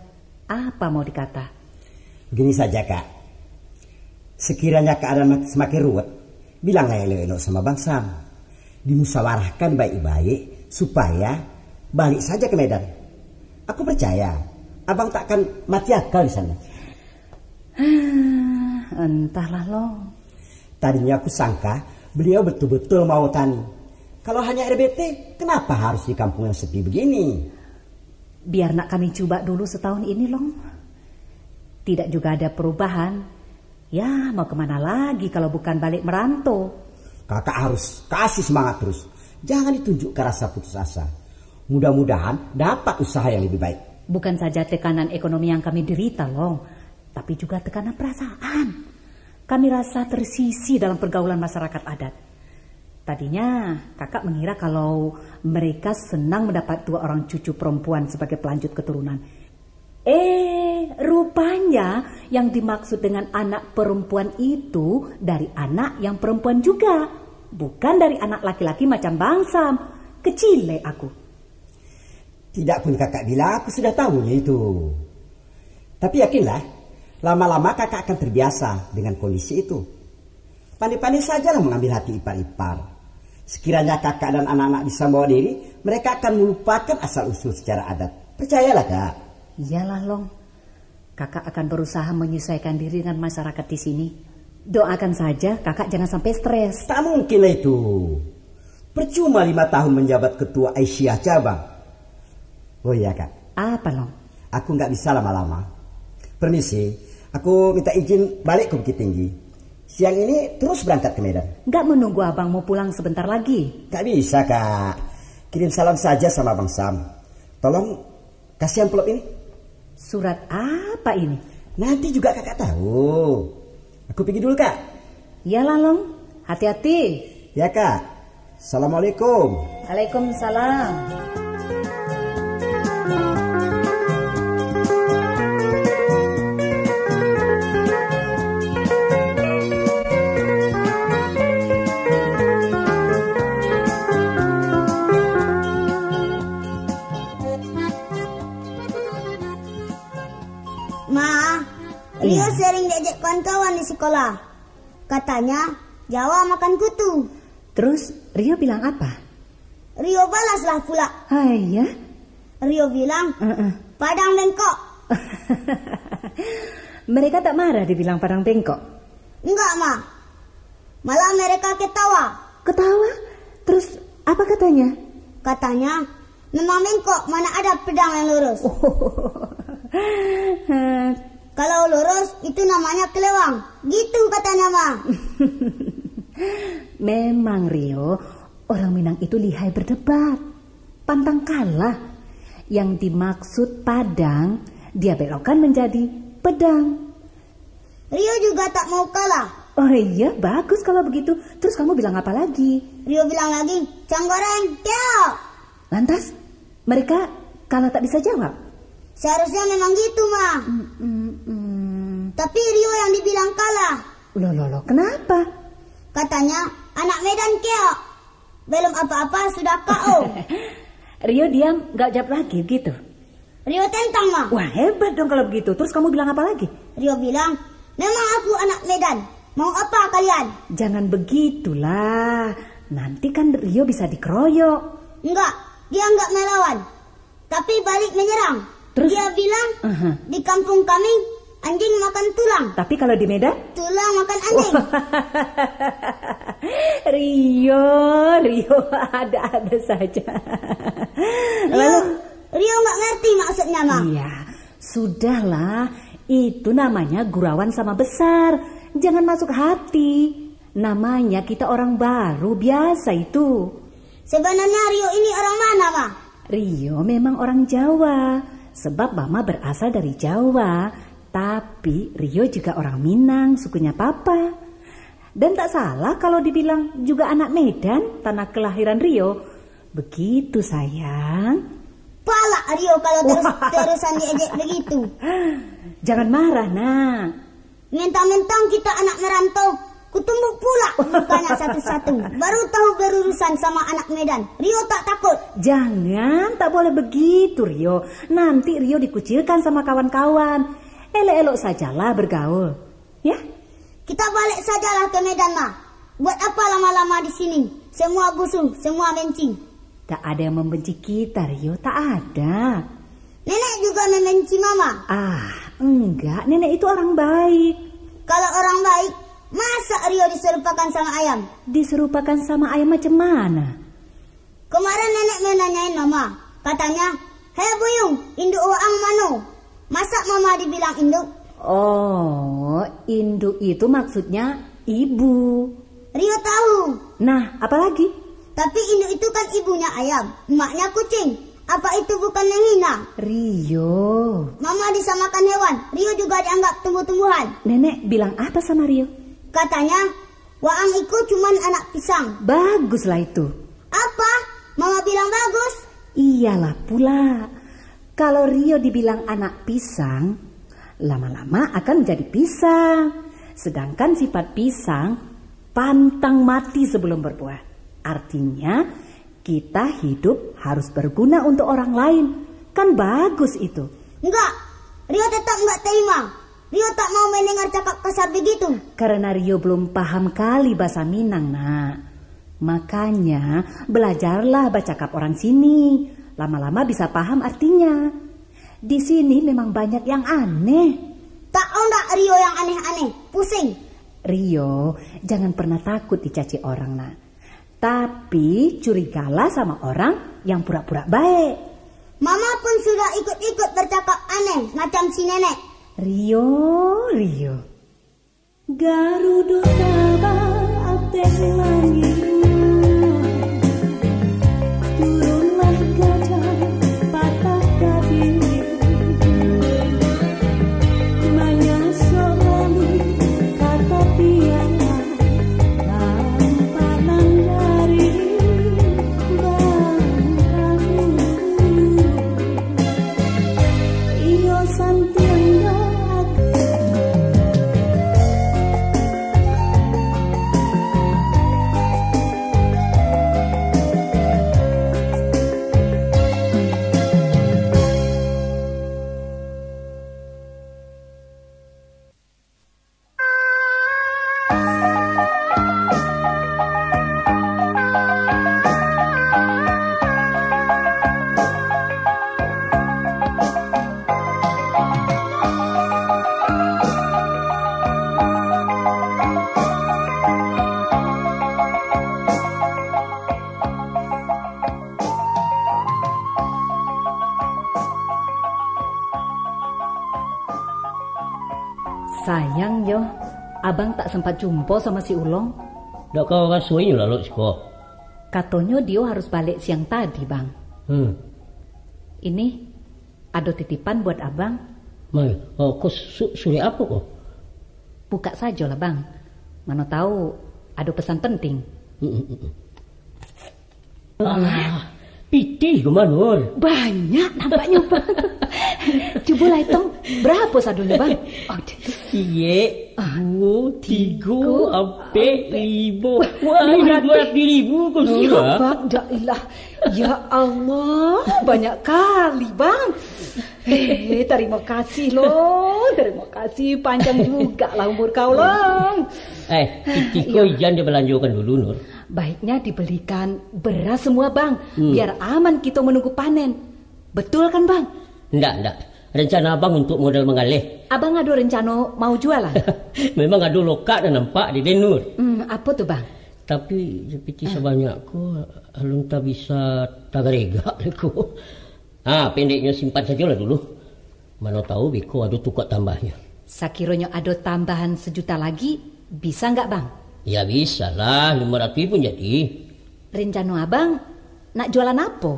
Apa mau dikata? Begini saja, Kak. Sekiranya keadaan mak-, semakin ruwet, bilanglah elok-elok sama Bang Sam. Dimusyawarahkan baik-baik supaya balik saja ke Medan. Aku percaya, Abang tak akan mati akal di sana. Entahlah, Long. Tadinya aku sangka beliau betul-betul mau tani. Kalau hanya R B T, kenapa harus di kampung yang sepi begini? Biar nak kami cuba dulu setahun ini, Long. Tidak juga ada perubahan. Ya, mau kemana lagi kalau bukan balik merantau? Kakak harus kasih semangat terus. Jangan ditunjukkan rasa putus asa. Mudah-mudahan dapat usaha yang lebih baik. Bukan saja tekanan ekonomi yang kami derita, Long, tapi juga tekanan perasaan. Kami rasa tersisih dalam pergaulan masyarakat adat. Tadinya, kakak mengira kalau mereka senang mendapat dua orang cucu perempuan sebagai pelanjut keturunan. Eh, rupanya yang dimaksud dengan anak perempuan itu dari anak yang perempuan juga. Bukan dari anak laki-laki macam Bang Sam. Kecilek aku. Tidak pun kakak bilang, aku sudah tahunya itu. Tapi yakinlah, lama-lama kakak akan terbiasa dengan kondisi itu. Pandai-pandai sajalah mengambil hati ipar-ipar. Sekiranya kakak dan anak-anak bisa membawa diri, mereka akan melupakan asal-usul secara adat. Percayalah, Kak. Iyalah, Long. Kakak akan berusaha menyesuaikan diri dengan masyarakat di sini. Doakan saja, kakak jangan sampai stres. Tak mungkinlah itu. Percuma lima tahun menjabat ketua Aisyah cabang. Oh iya, Kak. Apa, Long? Aku nggak bisa lama-lama. Permisi, aku minta izin balik ke Bukittinggi. Siang ini terus berangkat ke Medan. Nggak menunggu abang mau pulang sebentar lagi? Nggak bisa, Kak. Kirim salam saja sama Bang Sam. Tolong kasih amplop ini. Surat apa ini? Nanti juga kakak tahu. Aku pergi dulu, Kak. Iyalah, Long. Hati-hati. Ya, Kak. Assalamualaikum. Waalaikumsalam. Ma, Rio Iya. sering diajak kawan-kawan di sekolah. Katanya, Jawa makan kutu. Terus, Rio bilang apa? Rio balaslah pula. Hai, ya? Rio bilang, Heeh. "Padang bengkok." Mereka tak marah dibilang padang bengkok? Enggak, Ma. Malah mereka ketawa. Ketawa? Terus apa katanya? Katanya, "Memang bengkok, mana ada pedang yang lurus." Kalau lurus, itu namanya kelewang. Gitu katanya, Ma. Memang, Rio, orang Minang itu lihai berdebat. Pantang kalah. Yang dimaksud padang, dia belokkan menjadi pedang. Rio juga tak mau kalah. Oh iya, bagus kalau begitu. Terus kamu bilang apa lagi? Rio bilang lagi, "Cang goreng, keok." Lantas, mereka kalah tak bisa jawab? Seharusnya memang gitu, Ma. Mm, mm, mm. Tapi Rio yang dibilang kalah. Loh, loh, loh, kenapa? Katanya, "Anak Medan keok. Belum apa-apa sudah K O." Rio diam, gak jawab lagi gitu? Rio tentang, Ma. Wah, hebat dong kalau begitu. Terus kamu bilang apa lagi? Rio bilang, "Memang aku anak Medan. Mau apa kalian?" Jangan begitulah. Nanti kan Rio bisa dikeroyok. Enggak, dia enggak melawan. Tapi balik menyerang. Terus? Dia bilang, Aha. "Di kampung kami, anjing makan tulang." Tapi kalau di Medan? Tulang makan anjing. Rio, Rio, ada-ada saja. Rio, Lalu? Rio nggak ngerti maksudnya, Ma. Iya, sudahlah. Itu namanya gurauan sama besar. Jangan masuk hati. Namanya kita orang baru, biasa itu. Sebenarnya Rio ini orang mana, Ma? Rio memang orang Jawa, sebab Mama berasal dari Jawa. Tapi Rio juga orang Minang, sukunya Papa. Dan tak salah kalau dibilang juga anak Medan, tanah kelahiran Rio. Begitu, sayang. Palak Rio kalau terus-terusan diejek begitu. Jangan marah, Nak. Mentang-mentang kita anak merantau, kutumbuk pula mukanya satu-satu. Baru tahu berurusan sama anak Medan. Rio tak takut. Jangan, tak boleh begitu, Rio. Nanti Rio dikucilkan sama kawan-kawan. Elok-elok sajalah bergaul. Ya? Kita balik sajalah ke Medan, Ma. Buat apa lama-lama di sini? Semua busung, semua benci. Tak ada yang membenci kita, Rio. Tak ada. Nenek juga membenci Mama. Ah, enggak. Nenek itu orang baik. Kalau orang baik, masa Rio diserupakan sama ayam? Diserupakan sama ayam macam mana? Kemarin nenek menanyain Mama. Katanya, "Hei Buyung, induk waang mano? Masa Mama dibilang induk?" Oh, induk itu maksudnya ibu. Rio tahu. Nah, apalagi? Tapi induk itu kan ibunya ayam, emaknya kucing. Apa itu bukan menghina? Rio. Mama disamakan hewan, Rio juga dianggap tumbuh-tumbuhan. Nenek bilang apa sama Rio? Katanya, "Waang iko cuman anak pisang." Baguslah itu. Apa? Mama bilang bagus? Iyalah pula. Kalau Rio dibilang anak pisang, lama-lama akan menjadi pisang. Sedangkan sifat pisang pantang mati sebelum berbuah. Artinya, kita hidup harus berguna untuk orang lain. Kan bagus itu. Enggak, Rio tetap enggak terima. Rio tak mau mendengar cakap kasar begitu. Karena Rio belum paham kali bahasa Minang, Nak. Makanya, belajarlah bacakap orang sini. Lama-lama bisa paham artinya. Di sini memang banyak yang aneh. Tak ondak Rio yang aneh-aneh. Pusing. Rio, jangan pernah takut dicaci orang, Nak. Tapi, curigalah sama orang yang pura-pura baik. Mama pun sudah ikut-ikut bercakap aneh macam si nenek. Rio, Rio. Garudo tabang ateh langik, turunlah gajah patah ka bibir, manyasok lalu ka tapian. Abang tak sempat jumpa sama si Ulong. Dak ka raso inyo lalok siko? Katonyo dio harus balik siang tadi, Bang. Hmm. Ini, ado titipan buat Abang. Mai, oh, ko su-, surek apo ko? Buka sajolah, Bang. Mano tahu ado pesan penting. Hmm, hmm, hmm. Ah, pitih ko mah, Nur? Banyak nampaknyo, Bang. Cubolah itong, barapo sadonyo, Bang? Aduh. Ciek, ah, duo, tigo, tigo, ampek, ampek, limo. Wah, wah, limo ratus ribu ko sudah. Bang, dak ilah. Ya Allah, banyak kali, Bang. Eh, tarimo kasih, Long. Tarimo kasih, panjang jugalah umur kau, Long. Eh, pitih ko, iyo, jan dibalanjokan dulu, Nur. Baiknya dibelikan beras semua, Bang, hmm, biar aman kito menunggu panen. Betul kan, Bang? Ndak, ndak. Rencana Abang untuk modal manggaleh. Abang ado rencana mau jualan? Memang ado lokak nan nampak di den, Nur. Hmm, apo tu, Bang? Tapi, pitih, ah, sabanyak ko, alun tabisa tagaregak ko. Ah, pendeknyo simpan sajolah dulu. Mano tahu beko ado tukok tambahnyo. Sakironyo ado tambahan sejuta lagi, bisa nggak, Bang? Ya, bisalah, limo ratuih pun jadi. Rencano Abang nak jualan apo?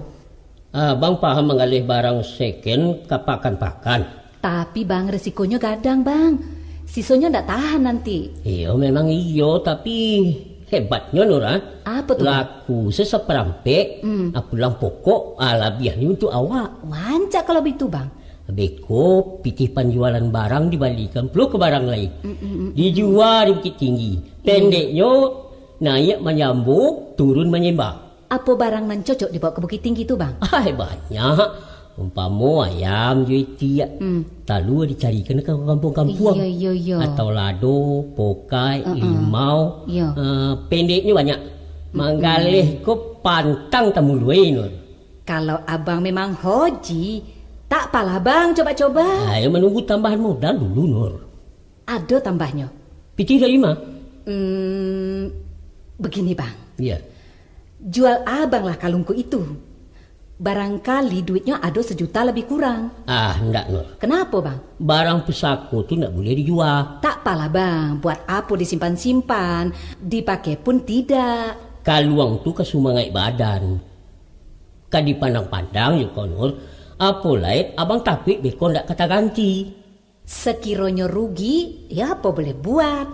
Abang paham manggaleh barang second ka pakan-pakan. Tapi, Bang, resikonyo gadang, Bang. Sisonyo ndak tahan nanti. Iyo, memang iyo, tapi hebatnyo, Nur, ah. Apo tu, Bang? Laku se saparampek, hmm, ah, pulang pokok, ah, labiahnyo untuk awak. Rancak kalau bitu, Bang. Beko pitih panjualan barang dibalikan pulo ka barang lain. Mm, mm, mm, mm. Dijua di Bukittinggi. Iyo. Pendeknyo, naiak manyambo, turun manyemba. Apo barang nan cocok dibawa ka Bukittinggi tu, Bang? Ai, banyak. Umpamo ayam jo itiak, hmm, talua dicarikan ka kampuang-kampuang. Iyo, iyo, iyo. Atau lado, pokai, uh-uh, limau. Iyo. Ah, pendeknyo banyak. Mm-mm. Manggaleh ko pantang tamulua, Nur. Kalau Abang memang hoji, tak apalah, Bang, coba-coba. Ayo manunggu tambahan modal dulu, Nur. Ado tambahnyo. Pitih dari ma? Hmm, begini, Bang. Iya. Jual Abanglah kalungku itu. Barangkali duitnyo ado sejuta lebih kurang. Ah, ndak, Nur. Kenapo, Bang? Barang pusako tu ndak buliah dijua. Tak apalah, Bang. Buat apo disimpan-simpan? Dipakai pun tidak. Kaluang tu ka sumangaik badan. Ka dipandang-pandang juo ko, Nur. Apo lai, Abang takuik beko ndak ka taganti. Sekironyo rugi, ya apo boleh buat.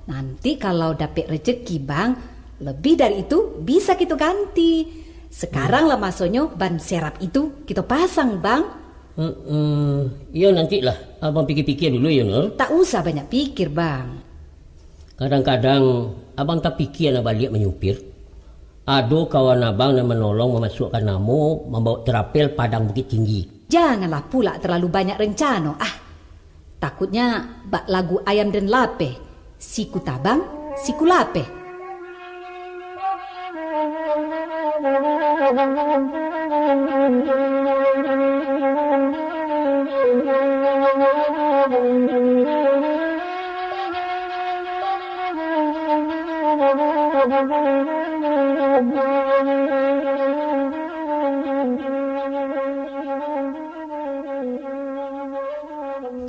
Nanti kalau dapek rejeki, Bang, lebih dari itu bisa kito ganti. Sekarang lah masonyo ban serap itu kito pasang, Bang. Heeh. Iyo, nantilah. Abang pikir-pikir dulu yo, Nur. Tak usah banyak pikir, Bang. Kadang-kadang Abang tapikia nak baliak manyupir. Ado kawan Abang nan manolong mamasuakkan namo, mambaok terapel Padang Bukittinggi. Janganlah pulak terlalu banyak rencano, ah. Takutnya bak lagu Ayam den Lapeh, siku tabang, siku lapeh.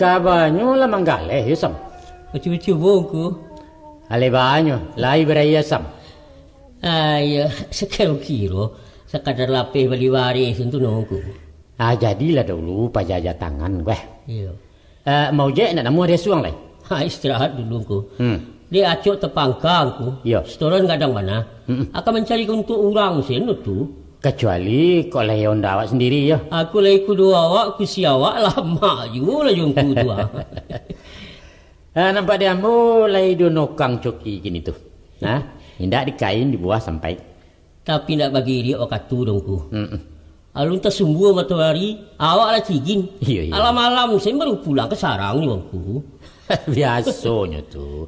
Kabanyo lah manggaleh, yo, Sam? Bacubo-cubo, Ngku. Alai banyo, lai baraiya, Sam? Ah, iyo, sakiro-kiro, sakadar lapeh bali bareh tu no, Ngku. Ah, jadilah dulu pajaja tangan, weh. Iyo. Eh, Maujek nak namuah di asuang lai? Ha, istirahat dulu, Ngku. Hmm. Dek acok tapangka, Ngku. Iyo. Setoran gadang bana. Mm-mm. Akan mancari untuak urang sen tu. Kacuali kok lai onda awak sandiri, yo. Aku lai kudo awak, kusi awak, lamak juo lah jo Ngku tu, ah. Ah, nampak di ambo lai duo nokang coki kini tu. Nah, indak dikain dibuah sampai. Tapi ndak bagiriak wakatu doh, Ngku. Mm-mm. Alun tasumbua matoari, awak lah cigin. Iyo, iyo. Alam-alam sen baru pulang ka sarang nyo, Ngku. Biasonyo tu.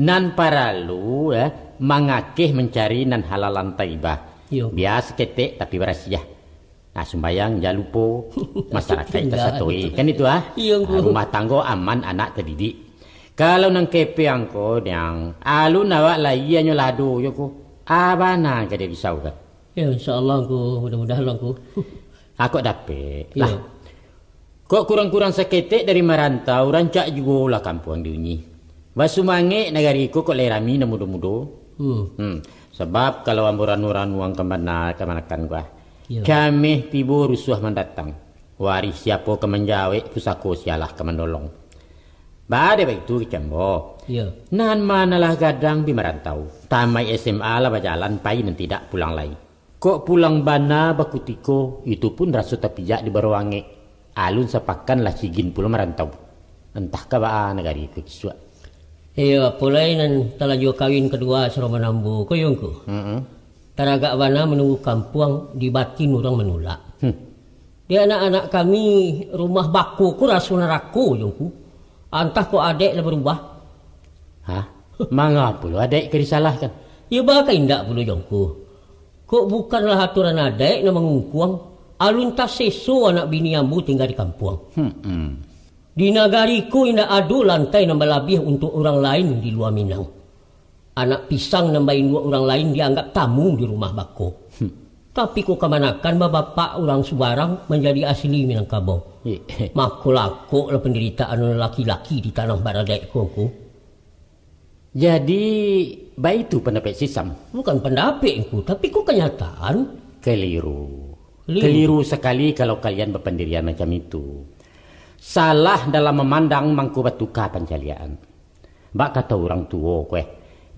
Nan paralu, eh, mangakeh mancari nan halalan thaibah. Iyo. Bia saketek tapi barasiah. Nah, sumbayang jan lupo, masarakaik tasatoe. Kan itu, ah? Iyo, Ngku. Ah, rumah tanggo aman, anak tadidik. Kalau nan kepeng ko, Diang, alun awak lai anyo lado jo ko. Ah, bana ka dia risaukan. Yo, insya Allah, Ngku. Mudah-mudahan lah, Ngku. Ah, kok dapek lah. Iyo. Kok kurang-kurang saketek dari marantau, rancak juo lah kampuang diunyi. Basumangek nagari ko kok lai rami nan mudo-mudo. Hmm. Hmm. Sabab kalau ambo ranu-ranuang ka bana kamanakan ko ah. Iyo. Cameh tibo rusuah mandatang. Warih siapo ka manjawek, pusako sialah ka manolong. Baa dek baitu kecek ambo. Iyo. Nan ma nan lah gadang bi marantau. Tamaik S M A lah bajalan, pai nan tidak pulang lai. Kok pulang bana bakutiko, itu pun raso tapijak di baruangek. Alun sapakan lah sigin pulo marantau. Antah ka baa nagari ko kisuak. Iyo, apo lai nan talajuah kawin kaduo saroman ambo ko, yo Ngku. Mm-mm. Taragak bana manunggu kampuang, di batin urang manulak. Hmm. Di anak-anak kami, rumah bako ko raso narako, yo Ngku. Antah kok adaik lah barubah. Hah? Manga pulo adaik ka disalahkan? Iyo, baa ka indak pulo, yo Ngku. Kok bukanlah aturan adaik nan mangungkuang, alun taseso anak bini ambo tingga di kampuang. Hmm, hmm. Di nagari ko indak ado lantai nan balabiah untuak urang lain di lua Minang. Anak pisang nan bainduak urang lain dianggap tamu di rumah bako. Hmm. Tapi kok kamanakan babapak urang subarang manjadi asli Minangkabau. Eh. Mako lakoklah pandiritaan laki-laki di tanah baradaik ko, Ngku. Jadi, baitu pandapek Sisam? Bukan pandapek, Ngku, tapi ko kanyataan. Keliru. Keliru. Keliru sakali kalau kalian bapandirian macam itu. Salah dalam mamandang mangko batuka pancaliakan. Bak kato urang tuo ko eh,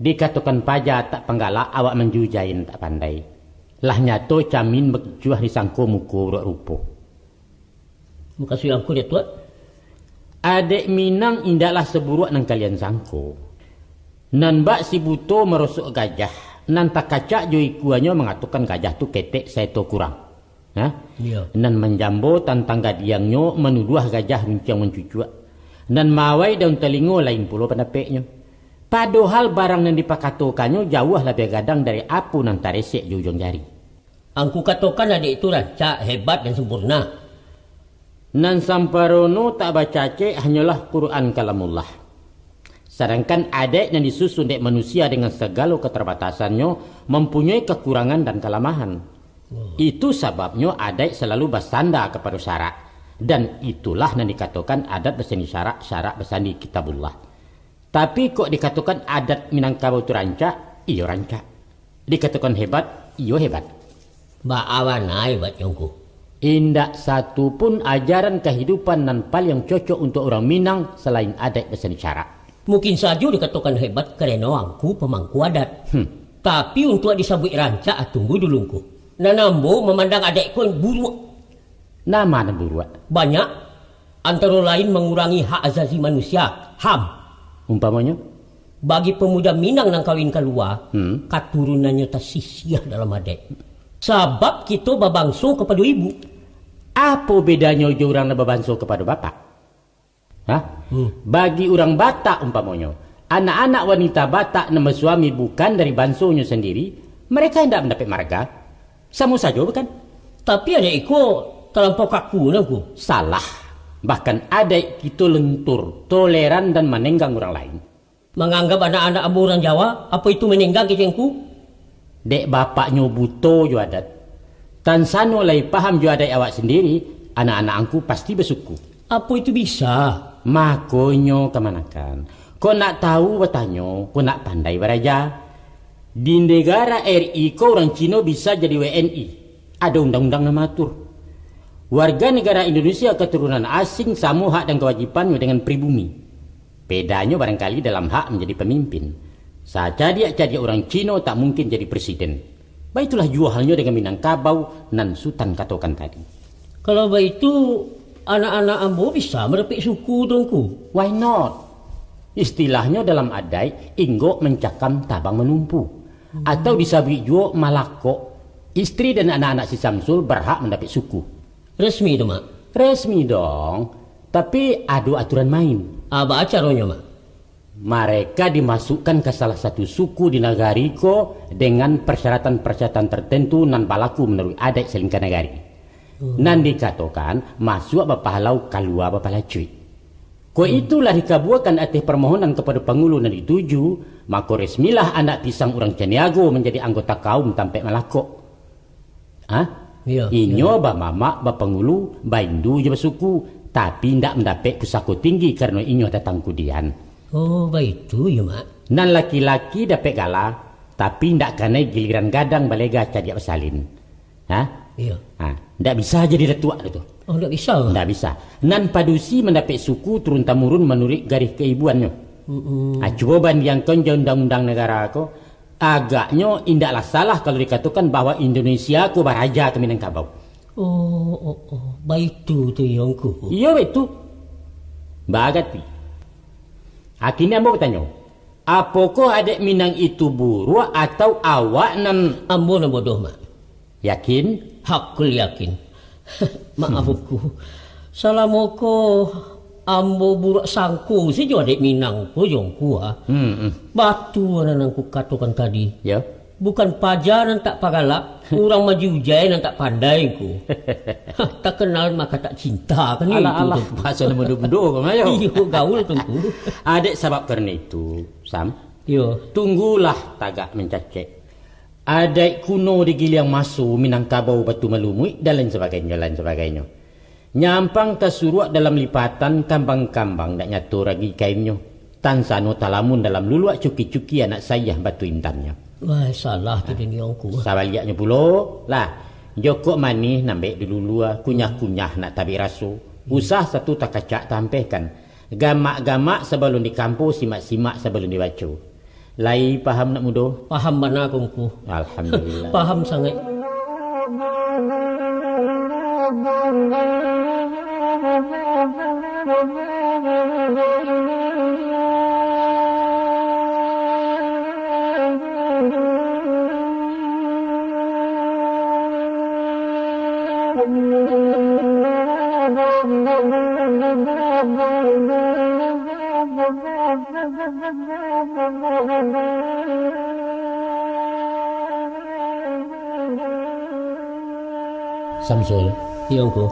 dikatokan paja tak panggalak, awak manjujain tak pandai. Lah nyato camin bakicuah disangko muko buruak rupo. Mukasuik Angku, Datuak? Adaik Minang indaklah saburuak nan kalian sangko. Nan bak si buto marosok gajah, nan takacak jo ikuanyo mangatokan gajah tu ketek saeto kurang. Ha? Iyo. Nan manjambo tantang gadiangnyo manuduah gajah runciang mancucuak. Nan maawai daun talingo lain pulo pandapeknyo. Padohal barang nan dipakatokannyo jauah labiah gadang dari apo nan taresek jo ujuang jari. Angku katokan adaik tu rancak, hebat, dan sampurna. Nan samparono tak bacacek hanyolah Quran Kalamullah. Sadangkan adaik nan disusun dek manusia dengan sagalo katarbatasannyo mampunyoi kakurangan dan kalamahan. Oh. Itu sababnyo adaik salalu basanda kapado syarak. Dan itulah nan dikatokan adat basandi syarak, syarak basandi Kitabullah. Tapi kok dikatokan adat Minangkabau tu rancak, iyo rancak. Dikatokan hebat, iyo hebat. Baa bana hebatnyo, Ngku? Indak satu pun ajaran kahidupan nan paliang cocok untuak urang Minang salain adaik basandi syarak. Mungkin sajo dikatokan hebat karano Angku pamangku adat. Hmm. Tapi untuak disabuik rancak, tunggu dulu, Ngku. Nan ambo mamandang adaik ko buruak. Nan ma nan buruak? Banyak. Antaro lain mangurangi hak azazi manusia, HAM. Umpamonyo? Bagi pamuda Minang nan kawin kalua, hmm, katurunannyo tasisiah dalam adaik. Sabab kito babanso kapado ibu. Apo bedanyo jo urang nan babanso kapado bapak? Hah? Hmm. Bagi urang Batak umpamonyo, anak-anak wanita Batak nan basuami bukan dari bansonyo sandiri, mereka indak mandapek marga. Samo sajo, bukan? Tapi adaik iko talampau kaku, Ngku. Salah. Bahkan adaik kito lentur, toleran, dan manenggang urang lain. Manganggap anak-anak ambo urang Jawa, apo itu manenggang kecek Ngku? Dek bapaknyo buto jo adat. Tan sano lai paham jo adaik awak sandiri, anak-anak Angku pasti basuku. Apo itu bisa? Makonyo kamanakan. Kok nak tahu batanyo, kok nak pandai baraja. Di negara R I ko urang Cino bisa jadi W N I. Ado undang-undang nan maatur. Warga negara Indonesia katurunan asing samo hak dan kawajibannyo dengan pribumi. Bedanyo barangkali dalam hak manjadi pamimpin. Sacadiak-cadiak urang Cino tak mungkin jadi presiden. Baitulah juo halnyo dengan Minangkabau nan Sutan katokan tadi. Kalau baitu, anak-anak ambo bisa mandapek suku tu, Ngku? Why not? Istilahnyo dalam adaik, inggok mancakam, tabang manumpu. Hmm. Atau disabuik juo malakok. Isteri dan anak-anak si Samsul barhak mandapek suku. Resmi tu, Mak? Resmi dong. Tapi ado aturan main. Ah, baa caronyo, Mak? Mareka dimasukkan ka salah satu suku di nagari ko dengan parsyaratan-parsyaratan tartantu nan balaku manuruik adaik salingka nagari. Hmm. Nan dikatokan, masuak bapahalau, kalua bapalacuik. Kok itu lah dikabuakan ateh parmohonan kapado pangulu nan dituju, mako resmilah anak pisang urang Caniago manjadi anggota kaum tampek malakok. Ha? Iyo, inyo iyo. Bamamak, bapangulu, baindu jo basuku, tapi indak mandapek pusako tinggi karano inyo datang kudian. Oh, baitu yo, Mak. Nan laki-laki dapek gala, tapi ndak kanai giliran gadang balega cadiak basalin. Ha? Iyo. Ha, ndak bisa jadi datuak tu. Oh, ndak bisa, Mak? Ndak bisa. Nan padusi mandapek suku turun-tamurun manuruik garih kaibuannyo. Mm-mm. Ha, cubo bandiangkan jo undang-undang nagara ko, agaknyo indaklah salah kalau dikatokan bahwa Indonesia ko baraja ka Minangkabau. Oh, oh, oh. Baitu tu, Yongku. Iyo, baitu. Bagati. Akini ambo batanyo, apokoh adaik Minang itu buruak atau awak nan Ambo nan bodoh, Mak. Yakin? Hakul yakin. Maaf, Ungku. Salamo ko ambo buruak sangko sajo adaik Minang ko, Yongku, ah. Hmm, hmm. Batua nan Angku katokan tadi. Ya. Bukan paja nan tak pagalak, urang majiujai nan tak pandai, Ungku. Hah, takenal maka tak cinta, kan itu, Alah, alah, Ungku. Pasal mudo-mudo ko, Mayo. Iyo, gaul tu, Ungku. Adaik sabab karano itu, Sam. Iyo. Tunggulah tagak mancacek. Adaik kuno digiliang maso, Minangkabau batu malumuik, dan lain sabagainyo, lain sabagainyo. Nyampang tasuruak dalam lipatan, kambang-kambang ndak nyato ragi kainnyo. Tansano talamun dalam luluak, cuki-cuki anak sayah batu intannyo. Wah, salah tu, Dini Ongku. Sabaliaknyo pulo, lah, jokok manih nambek dilulua, kunyah-kunyah nak tabik raso. Usah satu takacak tampehkan. Gamak-gamak sabalun dikampo, simak-simak sabalun dibaco. Lai paham nak mudo? Paham bana ko, Ungku. Alhamdulillah. Paham sangaik. Samsul. Iyo, Ungku.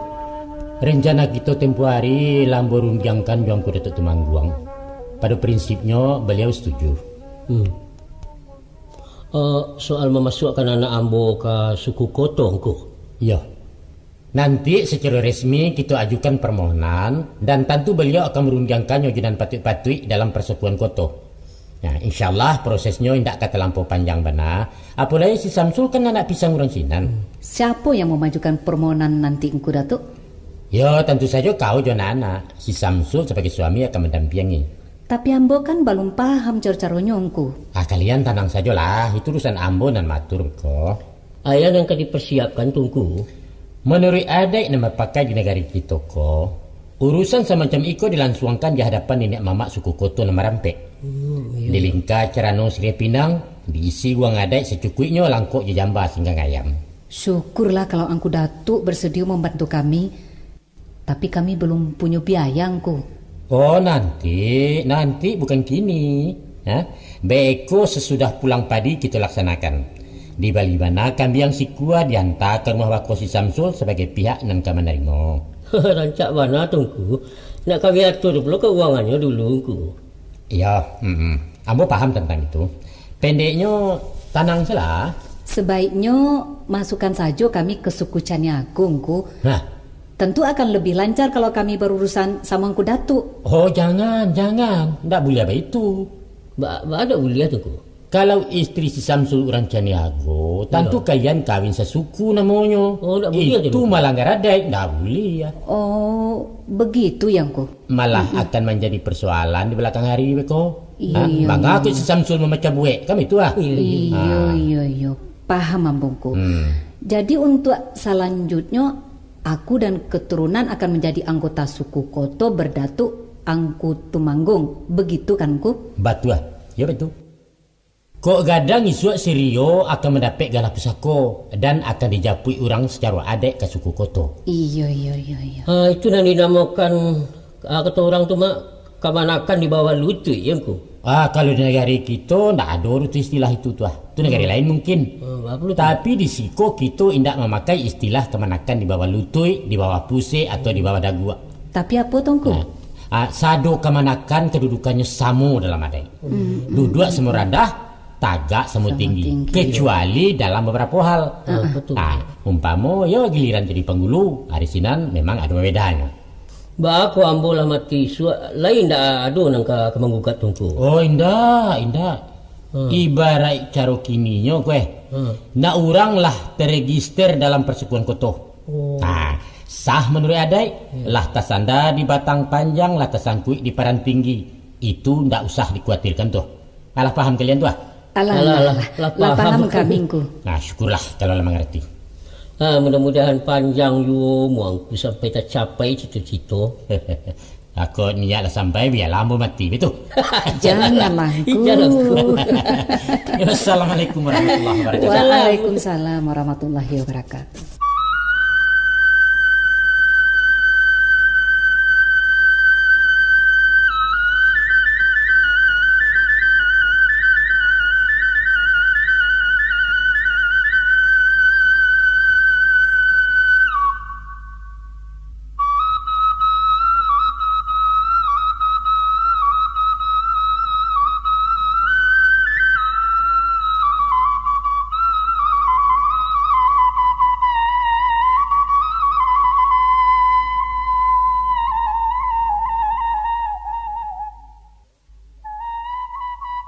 Rencana kito tempo ari lah ambo rundiangkan jo Angku Datuak Tumangguang. Pado prinsipnyo, baliau setuju. Hmm. Eh, soal mamasuakkan anak ambo ka suku Koto, Ungku? Iyo. Nanti sacaro resmi kito ajukan parmohonan, dan tantu baliau akan marundiangkannyo jo nan patuik-patuik dalam parsukuan Koto. Nah, insyaallah prosesnyo indak ka talampau panjang bana, apolai si Samsul kan anak pisang urang sinan. Siapo yang mamajukan parmohonan nanti, Ungku Datuak? Yo, tantu sajo kau jo anak-anak. Si Samsul sabagai suami akan mandampiangi. Tapi ambo kan balum paham caro-caronyo, Ungku. Ah, kalian tanang sajolah, itu urusan ambo nan maatur ko. Ayah nan ka diparsiapkan tu, Ungku. Manuruik adaik nan bapakai di nagari kito ko, urusan samacam iko dilansuangkan di hadapan niniak mamak suku Koto nan marampek. Hmm, iyo. Dilingka carano Siriah Pinang, diisi guang adaik sacukuiknyo, langkok jo jamba singgang ayam. Syukurlah kalau Angku Datuak basadio mambantu kami. Tapi kami balum punyo biaya, Ngku. Oh, nanti, nanti, bukan kini. Ha? Beko sasudah pulang padi kito laksanakan. Dibali bana kambiang sikua, dianta ka rumah bako si Samsul sabagai pihak nan ka manarimo. Rancak bana tu, Ngku. Nak kami atur pulo kaungannyo dulu, Ngku. Iyo, mm-mm. Ambo paham tantang itu. Pendeknyo, tanang sajolah. Sabaiknyo, masukan sajo kami ka suku Caniago, Ngku. Nah. Tantu akan labiah lancar kalau kami barurusan samo Ngku Datuak. Oh, jangan, jangan. Ndak buliah baitu. Ba, ba ndak buliah tu, Ngku? Kalau istri si Samsul urang Caniago, tantu Iyo. kalian kawin sasuku namonyo. Oh, ndak buliah tu, Ngku? Itu malanggar adaik, ndak buliah. Oh, begitu yo, Ngku. Malah Mm-mm. akan manjadi parsoalan di balakang hari beko. Iyo, Ha? iyo, Manga iyo. aku si Samsul mamacah buek, kan itu ah. Iyo, Ha. iyo, iyo. Paham ambo, Ngku. Hmm. Jadi, untuak salanjutnyo, aku dan katurunan akan manjadi anggota suku Koto Bardatuak Angku Tumanggung. Begitu kan, Ngku? Batua. Yo, batua. Kok gadang isuak si Rio akan mandapek galah pusako dan akan dijapuik urang sacaro adaik ka suku Koto. Iyo, iyo, iyo, iyo. Ah, itu nan dinamokan, ah, kato urang tu, Mak, kamanakan di bawah lutuik, yo, Ngku? Ah, kalau di nagari kito, ndak ado tu istilah itu tu, ah. Tu nagari Hmm. lain mungkin. Hmm, apo tu? Tapi di siko kito indak mamakai istilah kamanakan di bawah lutuik, di bawah pusek, atau di bawah daguak. Tapi apo tu, Ngku? Nah, ah, sado kamanakan kadudukannyo samo dalam adaik. Hmm. Duduak samo randah, tagak samo Samo tinggi. tinggi. Kecuali dalam babarapo hal. Ah, betul. Ah, umpamo, yo giliran jadi panghulu, ari sinan memang ado babedanyo. Baa kok ambo lah mati isuak, lai indak ado nan ka, ka manggugat tu ngku? Oh, indak, indak. Hmm. Ibaraik caro kininyo, kueh. Hmm. Nak urang lah teregister dalam parsukuan koto. Oh. Nah, sah manuruik adaik, hmm, lah tasanda di batang panjang, lah tasangkuik di paran tinggi. Itu ndak usah dikuatirkan tu. Alah paham kalian tu, ah? Alah, alah, alah, alah, lah paham kami, ngku. Nah, syukurlah kalau lah mangarati. Ah, mudah-mudahan panjang juo umuangku sampai tacapai cito-cito. Ako niat lah sampai, bialah ambo mati, betul? Janganlah, ngku. Jangan, ngku. Assalamualaikum warahmatullahi wabarakatuh. Waalaikumsalam warahmatullahi wabarakatuh.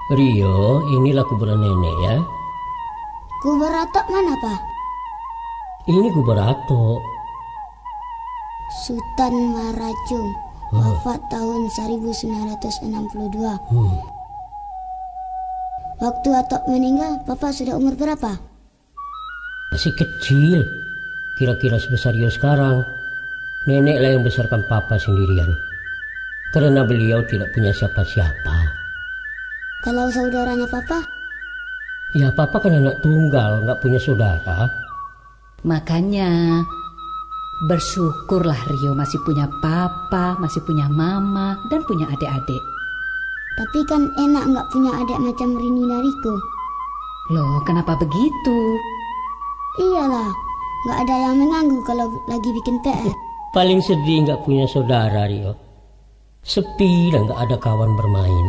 Rio, inilah kuburan nenek, ya. Kubur Atok mana, Pa? Ini kubur Atok. Sutan Maracung, hmm, wafat tahun seribu sembilan ratus enam puluh dua. Hmm. Waktu Atok meninggal, Papa sudah umur berapa? Masih kecil, kira-kira sebesar Rio sekarang. Neneklah yang besarkan Papa sendirian, karena beliau tidak punya siapa-siapa. Kalau saudaranya Papa? Ya, Papa kan anak tunggal, nggak punya saudara. Makanya, bersyukurlah Rio masih punya papa, masih punya mama, dan punya adik-adik. Tapi kan enak nggak punya adik macam Rini Nariko. Loh, kenapa begitu? Iyalah, nggak ada yang mengganggu kalau lagi bikin P R. Paling sedih nggak punya saudara, Rio. Sepi dan nggak ada kawan bermain.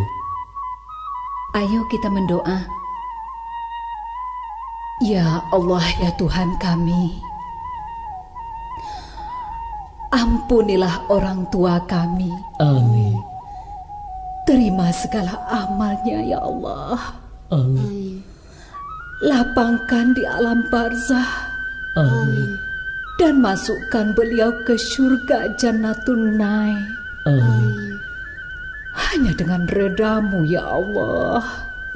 Ayo kita mendoa. Ya Allah, ya Tuhan kami, ampunilah orang tua kami. Amin. Terima segala amalnya, ya Allah. Amin. Lapangkan di alam barzah. Amin. Dan masukkan beliau ke syurga Jannatun Naim. Amin. Hanya dengan redamu, ya Allah.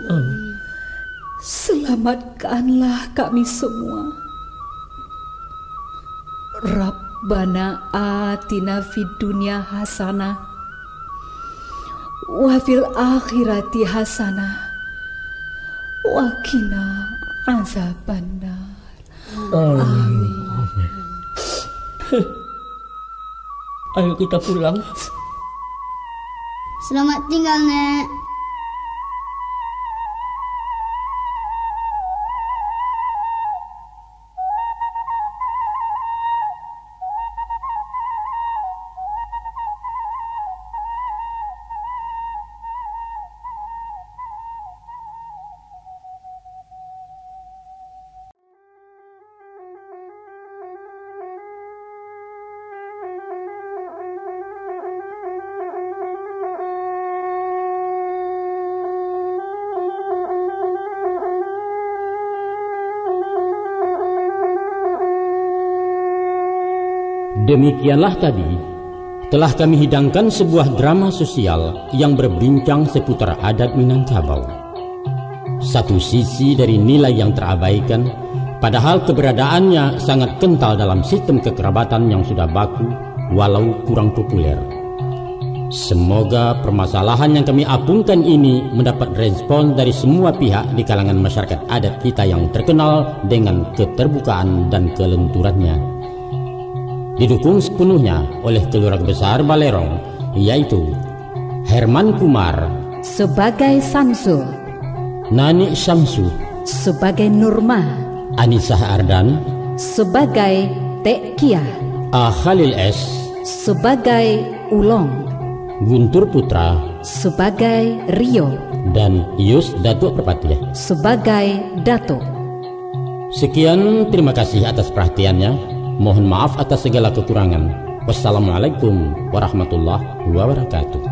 Amin. Selamatkanlah kami semua. Rabbana atina fid dunya hasanah, wa fil akhirati hasanah, wa qina azabannar. Amin. Amin. Ayo kita pulang. Selamat tinggal, Nek. Demikianlah tadi telah kami hidangkan sebuah drama sosial yang berbincang seputar adat Minangkabau. Satu sisi dari nilai yang terabaikan, padahal keberadaannya sangat kental dalam sistem kekerabatan yang sudah baku, walau kurang populer. Semoga permasalahan yang kami apungkan ini mendapat respon dari semua pihak di kalangan masyarakat adat kita yang terkenal dengan keterbukaan dan kelenturannya. Didukung sepenuhnya oleh Keluarga Besar Balerong, yaitu Herman Kumar sebagai Samsul, Nani Syamsu sebagai Nurma, Anisah Ardan sebagai Tek Kiah, A Khalil S sebagai Ulong, Guntur Putra sebagai Rio, dan Yus Datuk Perpatiah sebagai Datuk. Sekian, terima kasih atas perhatiannya. Mohon maaf atas segala kekurangan. Wassalamualaikum warahmatullahi wabarakatuh.